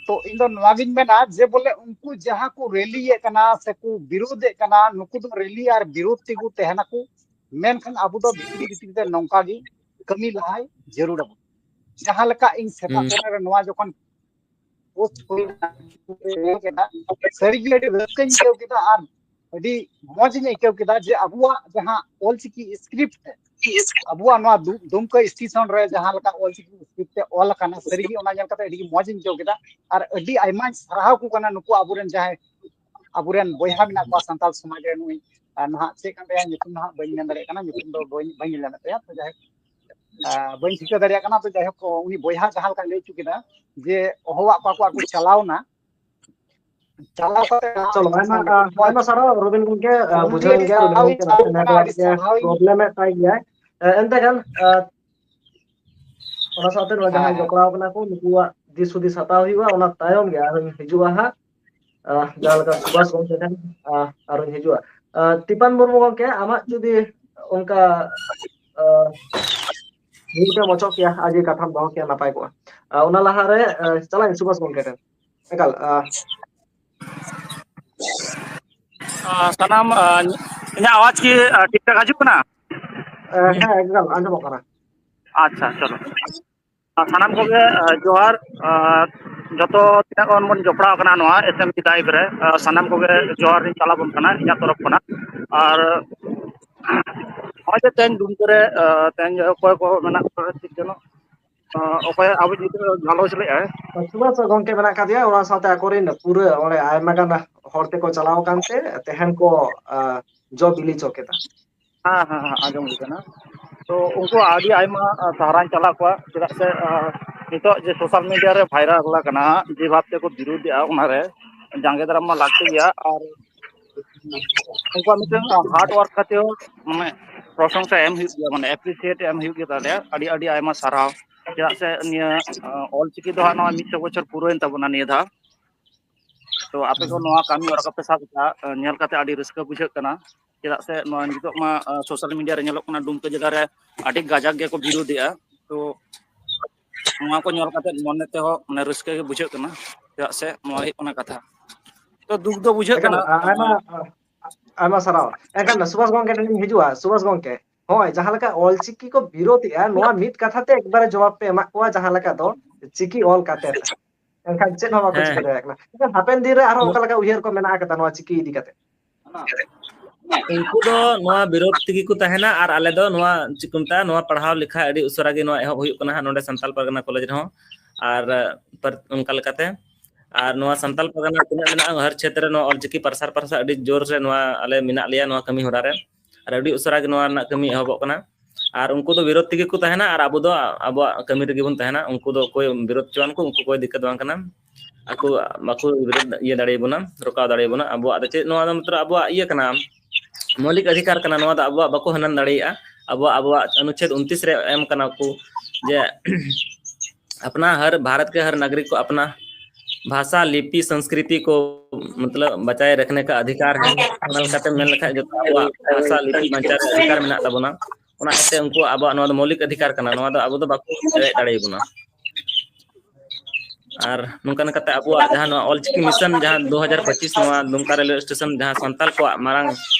ᱛᱚ ᱤᱧ ᱫᱚ ᱱᱚᱣᱟᱜᱤᱧ ᱢᱮᱱᱟ ᱡᱮ ᱵᱚᱞᱮ ᱩᱱᱠᱩ ᱡᱟᱦᱟᱸ ᱠᱚ ᱨᱮᱞᱤᱭᱮᱫ ᱠᱟᱱᱟ ᱥᱮᱠᱚ ᱵᱤᱨᱳᱫᱷᱮᱫ ᱠᱟᱱᱟ, ᱱᱩᱠᱩ ᱫᱚ ᱨᱮᱞᱤ ᱟᱨ ᱵᱤᱨᱳᱫᱷ ᱛᱮᱠᱚ ᱛᱟᱦᱮᱱᱟᱠᱚ, ᱢᱮᱱᱠᱷᱟᱱ ᱟᱵᱚ ᱫᱚ ᱵᱷᱤᱛᱨᱤ ᱵᱷᱤᱛᱨᱤ ᱛᱮ ᱱᱚᱝᱠᱟ ᱜᱮ ᱠᱟᱹᱢᱤ ᱞᱟᱦᱟᱭ ᱡᱟᱹᱨᱩᱲ ᱟᱵᱚᱱ᱾ ᱡᱟᱦᱟᱸ ᱞᱮᱠᱟ ᱤᱧ ᱥᱮᱛᱟᱜ ᱦᱩᱸ᱾ ᱠᱚᱨᱮ ᱨᱮ ᱱᱚᱣᱟ ᱡᱚᱠᱷᱚᱱ ᱯᱳᱥᱴ ᱦᱩᱭᱱᱟ, ᱧᱮᱞ ᱠᱮᱫᱟ, ᱥᱟᱹᱨᱤᱜᱮ ᱟᱹᱰᱤ ᱨᱟᱹᱥᱠᱟᱹᱧ ᱟᱹᱭᱠᱟᱹᱣ ᱠᱮᱫᱟ ᱟᱨ ᱟᱹᱰᱤ ᱢᱚᱡᱽ ᱤᱧ ᱟᱹᱭᱠᱟᱹᱣ ᱠᱮᱫᱟ ᱡᱮ ᱟᱵᱚᱣᱟᱜ ᱡᱟᱦᱟᱸ ᱚᱞᱪᱤᱠᱤ ᱥᱠᱨᱤᱯᱴ ᱛᱮ ᱟᱵᱚᱣᱟᱜ ᱱᱚᱣᱟ ᱫᱩ- ᱫᱩᱢᱠᱟᱹ ᱥᱴᱮᱥᱚᱱ ᱨᱮ ᱡᱟᱦᱟᱸ ᱞᱮᱠᱟ ᱚᱞᱪᱤᱠᱤ ᱥᱠᱨᱤᱯᱴ ᱛᱮ ᱚᱞ ᱟᱠᱟᱱᱟ, ᱥᱟᱹᱨᱤᱜᱮ ᱚᱱᱟ ᱧᱮᱞ ᱠᱟᱛᱮ ᱟᱹᱰᱤ ᱜᱮ ᱢᱚᱡᱽ ᱤᱧ ᱟᱹᱭᱠᱟᱹᱣ ᱠᱮᱫᱟ᱾ ᱟᱨ ᱟᱹᱰᱤ ᱟᱭᱢᱟᱧ ᱥᱟᱨᱦᱟᱣ ᱠᱚ ᱠᱟᱱᱟ ᱱᱩᱠᱩ ᱟᱵᱚᱨᱮᱱ ᱡᱟᱦᱟᱸᱭ ᱟᱵᱚᱨᱮᱱ ᱵᱚᱭᱦᱟ ᱢᱮᱱᱟᱜ ᱠᱚᱣᱟ ᱥᱟᱱᱛᱟᱲ ᱥᱚᱢᱟᱡᱽ ᱨᱮ᱾ ᱱᱩᱭ ᱟᱨ ᱱᱟᱦᱟᱜ ᱪᱮᱫ ᱠᱟᱱ ᱛᱟᱭᱟ ᱧᱩᱛᱩᱢ, ᱱᱟᱦᱟᱜ ᱵᱟᱹᱧ ᱢᱮᱱ ᱫᱟᱲᱮᱭᱟᱜ ᱠᱟᱱᱟ, ᱧᱩᱛᱩᱢ ᱫᱚ ᱵᱟᱹᱧ ᱵᱟᱹᱧ ᱧᱮᱞ ᱧᱟᱢᱮᱫ ᱛᱟᱭᱟ᱾ ᱛᱚ ᱡᱟᱭᱦᱳᱠ, ᱟᱨ ᱵᱟᱹᱧ ᱴᱷᱤᱠᱟᱹ ᱫᱟᱲᱮᱭᱟᱜ ᱠᱟᱱᱟ᱾ ᱛᱚ ᱡᱟᱭᱦᱳᱠ, ᱩᱱᱤ ᱵᱚᱭᱦᱟ ᱡᱟᱦᱟᱸ ᱞᱮᱠᱟᱭ ᱞᱟᱹᱭ ᱦᱚᱪᱚ ᱠᱮᱫᱟ ᱡᱮ ᱦᱚᱦᱚᱣᱟᱫ ᱠᱚᱣᱟ ᱠᱚ ᱟᱨ ᱠᱚ ᱪᱟᱞᱟᱣ ᱮᱱᱟ, ᱪᱟᱞᱟᱣ ᱠᱟᱛᱮ ᱪᱚᱞᱚ, ᱟᱭᱢᱟ, ᱟᱭᱢᱟ ᱥᱟᱨᱦᱟᱣ ᱨᱚᱵᱤᱱ ᱜᱚᱢᱠᱮ, ᱟᱹᱰᱤ ᱵᱩᱡᱷᱟᱹᱣᱮᱱ ᱜᱮᱭᱟ, ᱨᱚᱵᱤᱱ ᱥᱟᱨᱦᱟᱣᱤᱧ ᱜᱚᱢᱠᱮ ᱪᱟᱞ ᱱᱟᱥᱮ ᱠᱟᱱᱟ, ᱟᱹᱰᱤ ᱱᱮᱴᱣᱟᱨᱠ ᱮ ᱥᱟᱨᱦᱟᱣᱤᱧ ᱯᱨᱚᱵᱞᱮᱢ ᱮᱫ ᱛᱟᱭ ᱜᱮᱭᱟᱭ᱾ ᱮ, ᱮᱱᱛᱮ ᱠᱷᱟᱱ, ᱮ, ᱚᱱᱟ ᱥᱟᱶᱛᱮ ᱱᱚᱣᱟ ᱦᱮᱸ, ᱡᱟᱦᱟᱸᱭ ᱦᱮᱸ᱾ ᱡᱚᱯᱲᱟᱣ ᱠᱟᱱᱟ ᱠᱚ, ᱱᱩᱠᱩᱣᱟᱜ ᱫᱤᱥ ᱦᱩᱫᱤᱥ ᱦᱟᱛᱟᱣ ᱦᱩᱭᱩᱜᱼᱟ, ᱚᱱᱟ ᱛᱟᱭᱚᱢ ᱜᱮ ᱟᱨᱦᱚᱸᱧ ᱦᱤᱡᱩᱜᱼᱟ ᱦᱟᱸᱜ᱾ ᱮ, ᱡᱟᱦᱟᱸ ᱞᱮᱠᱟ ᱥᱩᱵᱷᱟᱥ ᱜᱚᱢᱠᱮ ᱴᱷᱮᱱ, ᱮ, ᱟᱨᱦᱚᱸᱧ ᱦᱤᱡᱩᱜᱼᱟ᱾ ᱮ, ᱴᱤᱯᱟᱱ ᱢᱩᱨᱢᱩ ᱜᱚᱢᱠᱮ, ᱟᱢᱟᱜ ᱡᱩᱫᱤ ᱚᱱᱠᱟ, ᱮ, ᱢᱤᱫᱴᱮᱱ ᱚᱪᱚᱜ ᱠᱮᱭᱟ, ᱟᱨ ᱡᱩᱫᱤ ᱠᱟᱛᱷᱟᱢ ᱫᱚᱦᱚ ᱠᱮᱭᱟ, ᱱᱟᱯᱟᱭ ᱠᱚᱜᱼᱟ᱾ ᱮ, ᱚᱱᱟ ᱞᱟᱦᱟᱨᱮ, ᱮ, ᱪᱟᱞᱟᱜ ᱟᱹᱧ ᱥᱩᱵᱷᱟᱥ ᱜᱚᱢᱠᱮ ᱴᱷᱮᱱ᱾ ᱮᱠᱟᱞ, ᱮ, ᱟ, ᱥᱟᱱᱟᱢ, ᱟ, ᱤᱧᱟᱹᱜ ᱟᱣᱟᱡ ᱠᱤ, ᱟ, ᱴᱷᱤᱠ ᱴᱷᱟᱠ ᱦᱤᱡᱩᱜ ᱠᱟᱱᱟ? ᱮ, ᱦᱮᱸ, ᱮᱠᱟᱞ ᱟᱸᱡᱚᱢᱚᱜ ᱠᱟᱱᱟ᱾ ᱟᱪᱪᱷᱟ, ᱪᱚᱞᱚ᱾ ᱟ, ᱥᱟᱱᱟᱢ ᱠᱚᱜᱮ, ᱟ, ᱡᱚᱦᱟᱨ᱾ ᱟ, ᱡᱚᱛᱚ ᱛᱤᱱᱟᱹᱜ ᱜᱟᱱ ᱵᱚᱱ ᱡᱚᱯᱲᱟᱣ ᱠᱟᱱᱟ ᱱᱚᱣᱟ S M T live ᱨᱮ, ᱟ, ᱥᱟᱱᱟᱢ ᱠᱚᱜᱮ ᱡᱚᱦᱟᱨ ᱞᱤᱧ ᱪᱟᱞ ᱟᱵᱚᱱ ᱠᱟᱱᱟ ᱤᱧᱟᱹᱜ ᱛᱚᱨᱚᱯ ᱠᱷᱚᱱᱟᱜ᱾ ᱟᱨ ᱱᱚᱜᱼᱚᱭ ᱡᱮ ᱛᱮᱦᱮᱧ ᱫᱩᱢᱠᱟᱹ ᱨᱮ, ᱟ, ᱛᱮᱦᱮᱧ ᱚᱠᱚᱭ ᱠᱚ ᱢᱮᱱᱟᱜ ᱠᱚᱣᱟ ᱴᱷᱤᱠ ᱡᱮᱱᱚ, ᱟ, ᱚᱠᱚᱭ ᱟᱵᱚ ᱧᱤᱫᱟᱹ ᱜᱟᱞᱚᱪ ᱞᱮᱫᱼᱟᱭ᱾ ᱥᱩᱵᱷᱟᱥ ᱜᱚᱢᱠᱮ ᱢᱮᱱᱟᱜ ᱟᱠᱟᱫᱮᱭᱟ, ᱚᱱᱟ ᱥᱟᱶᱛᱮ ᱟᱠᱚᱨᱮᱱ ᱯᱩᱨᱟᱹ ᱚᱸᱰᱮ ᱟᱭᱢᱟ ᱜᱟᱱ ᱦᱚᱲ ᱛᱮᱠᱚ ᱪᱟᱞᱟᱣ ᱟᱠᱟᱱ ᱛᱮ ᱛᱮᱦᱮᱧ ᱠᱚ, ᱟ, ᱡᱚ ᱵᱤᱞᱤ ᱪᱚ ᱠᱮᱫᱟ᱾ ᱦᱮᱸ, ᱦᱮᱸ, ᱦᱮᱸ, ᱟᱸᱡᱚᱢ ᱦᱩᱭ ᱠᱟᱱᱟ᱾ ᱛᱚ ᱩᱱᱠᱩ ᱟᱹᱰᱤ ᱟᱭᱢᱟ, ᱟ, ᱥᱟᱨᱦᱟᱣᱤᱧ ᱪᱟᱞ ᱟᱠᱚᱣᱟ, ᱪᱮᱫᱟᱜ ᱥᱮ, ᱟ, ᱱᱤᱛᱚᱜ ᱡᱮ social media ᱨᱮ viral ᱟᱠᱟᱱᱟ, ᱡᱮ ᱵᱷᱟᱵ ᱛᱮᱠᱚ ᱵᱤᱨᱳᱫᱮᱜᱼᱟ, ᱚᱱᱟᱨᱮ ᱡᱟᱸᱜᱮ ᱫᱟᱨᱟᱢ ᱢᱟ ᱞᱟᱹᱠᱛᱤ ᱜᱮᱭᱟ᱾ ᱟᱨ ᱩᱱᱠᱩᱣᱟᱜ ᱢᱤᱫᱴᱮᱱ, ᱟ, hard work ᱠᱷᱟᱹᱛᱤᱨ ᱦᱚᱸ, ᱢᱟᱱᱮ, ᱯᱨᱚᱥᱚᱝᱥᱟ ᱮᱢ ᱦᱩᱭᱩᱜ ᱜᱮᱭᱟ, ᱢᱟᱱᱮ, appreciate ᱮᱢ ᱦᱩᱭᱩᱜ ᱜᱮ ᱛᱟᱞᱮᱭᱟ᱾ ᱟᱹᱰᱤ, ᱟᱹᱰᱤ ᱟᱭᱢᱟ ᱥᱟᱨᱦᱟᱣ᱾ ᱪᱮᱫᱟᱜ ᱥᱮ ᱱᱤᱭᱟᱹ, ᱟ, ᱚᱞᱪᱤᱠᱤ ᱫᱚ ᱦᱟᱸᱜ ᱱᱚᱣᱟ ᱢᱤᱫᱥᱚ ᱵᱚᱪᱷᱚᱨ ᱯᱩᱨᱟᱹᱣᱮᱱ ᱛᱟᱵᱚᱱᱟ ᱱᱤᱭᱟᱹ ᱫᱷᱟᱣ᱾ ᱛᱚ ᱟᱯᱮ ᱠᱚ ᱱᱚᱣᱟ ᱠᱟᱹᱢᱤ ᱦᱚᱨᱟ ᱠᱚᱯᱮ ᱥᱟᱵ ᱮᱫᱟ, ᱟ, ᱧᱮᱞ ᱠᱟᱛᱮ ᱟᱹᱰᱤ ᱨᱟᱹᱥᱠᱟᱹ ᱵᱩᱡᱷᱟᱹᱜ ᱠᱟᱱᱟ᱾ ᱪᱮᱫᱟᱜ ᱥᱮ ᱱᱚᱣᱟ ᱱᱤᱛᱚᱜ ᱢᱟ, ᱟ, social media ᱨᱮ ᱧᱮᱞᱚᱜ ᱠᱟᱱᱟ, ᱰᱩᱢᱠᱟᱹ ᱡᱮᱞᱟ ᱨᱮ ᱟᱹᱰᱤ ᱠᱟᱡᱟᱠ ᱜᱮᱠᱚ ᱵᱤᱨᱳᱫᱮᱜᱼᱟ᱾ ᱛᱚ ᱱᱚᱣᱟ ᱠᱚ ᱧᱮᱞ ᱠᱟᱛᱮ ᱢᱚᱱᱮ ᱛᱮᱦᱚᱸ, ᱢᱟᱱᱮ, ᱨᱟᱹᱥᱠᱟᱹ ᱜᱮ ᱵᱩᱡᱷᱟᱹᱜ ᱠᱟᱱᱟ᱾ ᱪᱮᱫᱟᱜ ᱥᱮ ᱱᱚᱣᱟ ᱦᱩᱭᱩᱜ ᱠᱟᱱᱟ ᱠᱟᱛᱷᱟ᱾ ᱛᱚ ᱫᱩᱠ ᱫᱚ ᱵᱩᱡᱷᱟᱹᱜ ᱮᱠᱟᱞ, ᱠᱟᱱᱟ᱾ ᱟ-, ᱟᱭᱢᱟ, ᱟ-, ᱟᱭᱢᱟ ᱥᱟᱨᱦᱟᱣ᱾ ᱮᱱᱠᱷᱟᱱ ᱥᱩᱵᱷᱟᱥ ᱜᱚᱢᱠᱮ ᱴᱷᱮᱱ ᱤᱧ ᱦᱤᱡᱩᱜᱼᱟ᱾ ᱥᱩᱵᱷᱟᱥ ᱜᱚᱢᱠᱮ, ᱦᱳᱭ, ᱡᱟᱦᱟᱸ ᱞᱮᱠᱟ ᱚᱞᱪᱤᱠᱤ ᱠᱚ ᱵᱤᱨᱳᱫᱮᱜᱼᱟ, ᱱᱚᱣᱟ ᱢᱤᱫ ᱠᱟᱛᱷᱟ ᱛᱮ ᱮᱠᱵᱟᱨᱮ ᱡᱚᱵᱟᱵ ᱯᱮ ᱮᱢᱟᱜ ᱠᱚᱣᱟ, ᱡᱟᱦᱟᱸ ᱞᱮᱠᱟ ᱫᱚ ᱪᱤᱠᱤ ᱚᱞ ᱠᱟᱛᱮ᱾ ᱮᱱᱠᱷᱟᱱ ᱪᱮᱫ ᱦᱚᱸ ᱵᱟᱠᱚ ᱦᱮᱸ, ᱪᱤᱠᱟᱹ ᱦᱮᱸ᱾ ᱫᱟᱲᱮᱭᱟᱜ ᱠᱟᱱᱟ᱾ ᱮᱱᱠᱷᱟᱱ ᱦᱟᱯᱮᱱ ᱫᱤᱱ ᱨᱮ ᱟᱨᱦᱚᱸ ᱚᱠᱟ ᱞᱮᱠᱟ ᱩᱭᱦᱟᱹᱨ ᱠᱚ ᱢᱮᱱᱟᱜ ᱟᱠᱟᱫᱟ ᱱᱚᱣᱟ ᱪᱤᱠᱤ ᱤᱫᱤ ᱠᱟᱛᱮ? ᱩᱱᱠᱩ ᱫᱚ ᱱᱚᱣᱟ ᱵᱤᱨᱳᱫᱷ ᱛᱮᱜᱮ ᱠᱚ ᱛᱟᱦᱮᱱᱟ᱾ ᱟᱨ ᱟᱞᱮ ᱫᱚ ᱱᱚᱣᱟ ᱪᱮᱫ ᱠᱚ ᱢᱮᱛᱟᱜᱼᱟ, ᱱᱚᱣᱟ ᱯᱟᱲᱦᱟᱣ ᱞᱮᱠᱷᱟ ᱟᱹᱰᱤ ᱩᱥᱟᱹᱨᱟ ᱜᱮ ᱱᱚᱣᱟ ᱮᱦᱚᱵ ᱦᱩᱭᱩᱜ ᱠᱟᱱᱟ ᱦᱟᱸᱜ ᱱᱚᱰᱮ ᱥᱟᱱᱛᱟᱞ ᱯᱟᱨᱜᱟᱱᱟ ᱠᱚᱞᱮᱡᱽ ᱨᱮᱦᱚᱸ᱾ ᱟᱨ ᱯᱟᱨ- ᱚᱱᱠᱟ ᱞᱮᱠᱟᱛᱮ ᱟᱨ ᱱᱚᱣᱟ ᱥᱟᱱᱛᱟᱞ ᱯᱟᱨᱜᱟᱱᱟ ᱛᱤᱱᱟᱹᱜ ᱢᱮᱱᱟᱜᱼᱟ, ᱦᱟᱨ ᱪᱷᱮᱛᱨᱚ ᱨᱮ ᱱᱚᱣᱟ ᱚᱞᱪᱤᱠᱤ ᱯᱟᱨᱥᱟᱨ ᱯᱟᱨᱥᱟᱨ ᱟᱹᱰᱤ ᱡᱳᱨ ᱥᱮ ᱱᱚᱣᱟ ᱟᱞᱮ ᱢᱮᱱᱟᱜ ᱞᱮᱭᱟ ᱱᱚᱣᱟ ᱠᱟᱹᱢᱤ ᱦᱚᱨᱟ ᱨᱮ᱾ ᱟᱨ ᱟᱹᱰᱤ ᱩᱥᱟᱹᱨᱟ ᱜᱮ ᱱᱚᱣᱟ ᱨᱮᱱᱟᱜ ᱠᱟᱹᱢᱤ ᱮᱦᱚᱵᱚᱜ ᱠᱟᱱᱟ᱾ ᱟᱨ ᱩᱱᱠᱩ ᱫᱚ ᱵᱤᱨᱳᱫᱷ ᱛᱮᱜᱮ ᱠᱚ ᱛᱟᱦᱮᱱᱟ ᱟᱨ ᱟᱵᱚ ᱫᱚ ᱟᱵᱚᱣᱟᱜ ᱠᱟᱹᱢᱤ ᱨᱮᱜᱮ ᱵᱚᱱ ᱛᱟᱦᱮᱱᱟ᱾ ᱩᱱᱠᱩ ᱫᱚ ᱚᱠᱚᱭ ᱵᱤᱨᱳᱫᱷ ᱦᱚᱪᱚᱣᱟᱱ ᱠᱚ, ᱩᱱᱠᱩ ᱚᱠᱚᱭ ᱫᱤᱠᱠᱟᱛ ᱵᱟᱝ ᱠᱟᱱᱟ᱾ ᱟᱠᱚ ᱵᱟᱠᱚ ᱵᱤᱨᱳᱫᱷ ᱤᱭᱟᱹ ᱫᱟᱲᱮᱭᱟᱵᱚᱱᱟ, ᱨᱚᱠᱟᱣ ᱫᱟᱲᱮᱭᱟᱵᱚᱱᱟ᱾ ᱟᱵᱚᱣᱟᱜ ᱫᱚ ᱪᱮᱫ, ᱱᱚᱣᱟ ᱫᱚ ᱢᱚᱛᱞᱚᱵ ᱟᱵᱚᱣᱟᱜ ᱤᱭᱟᱹ ᱠᱟᱱᱟ, ᱢᱳᱣᱞᱤᱠ ᱚᱫᱷᱤᱠᱟᱨ ᱠᱟᱱᱟ᱾ ᱱᱚᱣᱟ ᱫᱚ ᱟᱵᱚᱣᱟᱜ ᱵᱟᱠᱚ ᱦᱚᱱᱚᱱ ᱫᱟᱲᱮᱭᱟᱜᱼᱟ᱾ ᱟᱵᱚᱣᱟᱜ, ᱟᱵᱚᱣᱟᱜ ᱚᱱᱩᱪᱷᱮᱫ ᱩᱱᱛᱤᱥ ᱨᱮ ᱮᱢ ᱠᱟᱱᱟ ᱠᱚ ᱡᱮ ᱟᱯᱱᱟ ᱦᱟᱨ ᱵᱷᱟᱨᱚᱛ ᱠᱮ ᱦᱟᱨ ᱱᱟᱜᱚᱨᱤᱠ ᱠᱚ ᱟᱯᱱᱟ ᱵᱷᱟᱥᱟ, ᱞᱤᱯᱤ, ᱥᱚᱝᱥᱠᱨᱤᱛᱤ ᱠᱚ ᱢᱚᱛᱞᱚᱵ ᱵᱟᱪᱟᱭ ᱨᱟᱠᱷᱱᱮ ᱠᱟ ᱚᱫᱷᱤᱠᱟᱨ ᱦᱮ᱾ ᱚᱱᱟ ᱞᱮᱠᱟᱛᱮ ᱢᱮᱱ ᱞᱮᱠᱷᱟᱡ ᱡᱚᱛᱚ ᱟᱵᱚᱣᱟᱜ ᱵᱷᱟᱥᱟ, ᱞᱤᱯᱤ ᱵᱟᱧᱪᱟᱣ ᱨᱮᱭᱟᱜ ᱚᱫᱷᱤᱠᱟᱨ ᱢᱮᱱᱟᱜ ᱛᱟᱵᱚᱱᱟ᱾ ᱚᱱᱟ ᱤᱭᱟᱹᱛᱮ ᱩᱱᱠᱩ ᱟᱵᱚᱣᱟᱜ ᱱᱚᱣᱟ ᱫᱚ ᱢᱳᱣᱞᱤᱠ ᱚᱫᱷᱤᱠᱟᱨ ᱠᱟᱱᱟ, ᱱᱚᱣᱟ ᱫᱚ ᱟᱵᱚ ᱫᱚ ᱵᱟᱠᱚ ᱮᱲᱮ ᱫᱟᱲᱮᱭᱟᱵᱚᱱᱟ᱾ ᱟᱨ ᱱᱚᱝᱠᱟ ᱱᱚᱝᱠᱟᱛᱮ ᱟᱵᱚᱣᱟᱜ ᱡᱟᱦᱟᱸ ᱱᱚᱣᱟ ᱚᱞᱪᱤᱠᱤ ᱢᱤᱥᱚᱱ ᱡᱟᱦᱟᱸ ᱫᱩ ᱦᱟᱡᱟᱨ ᱯᱚᱸᱪᱤᱥ ᱱᱚᱣᱟ ᱫᱩᱢᱠᱟ ᱨᱮᱞᱣᱮ ᱥᱴᱮᱥᱚᱱ ᱡᱟᱦᱟᱸ ᱥᱟᱱᱛᱟᱞ ᱠᱚᱣᱟᱜ ᱢᱟᱨᱟᱝ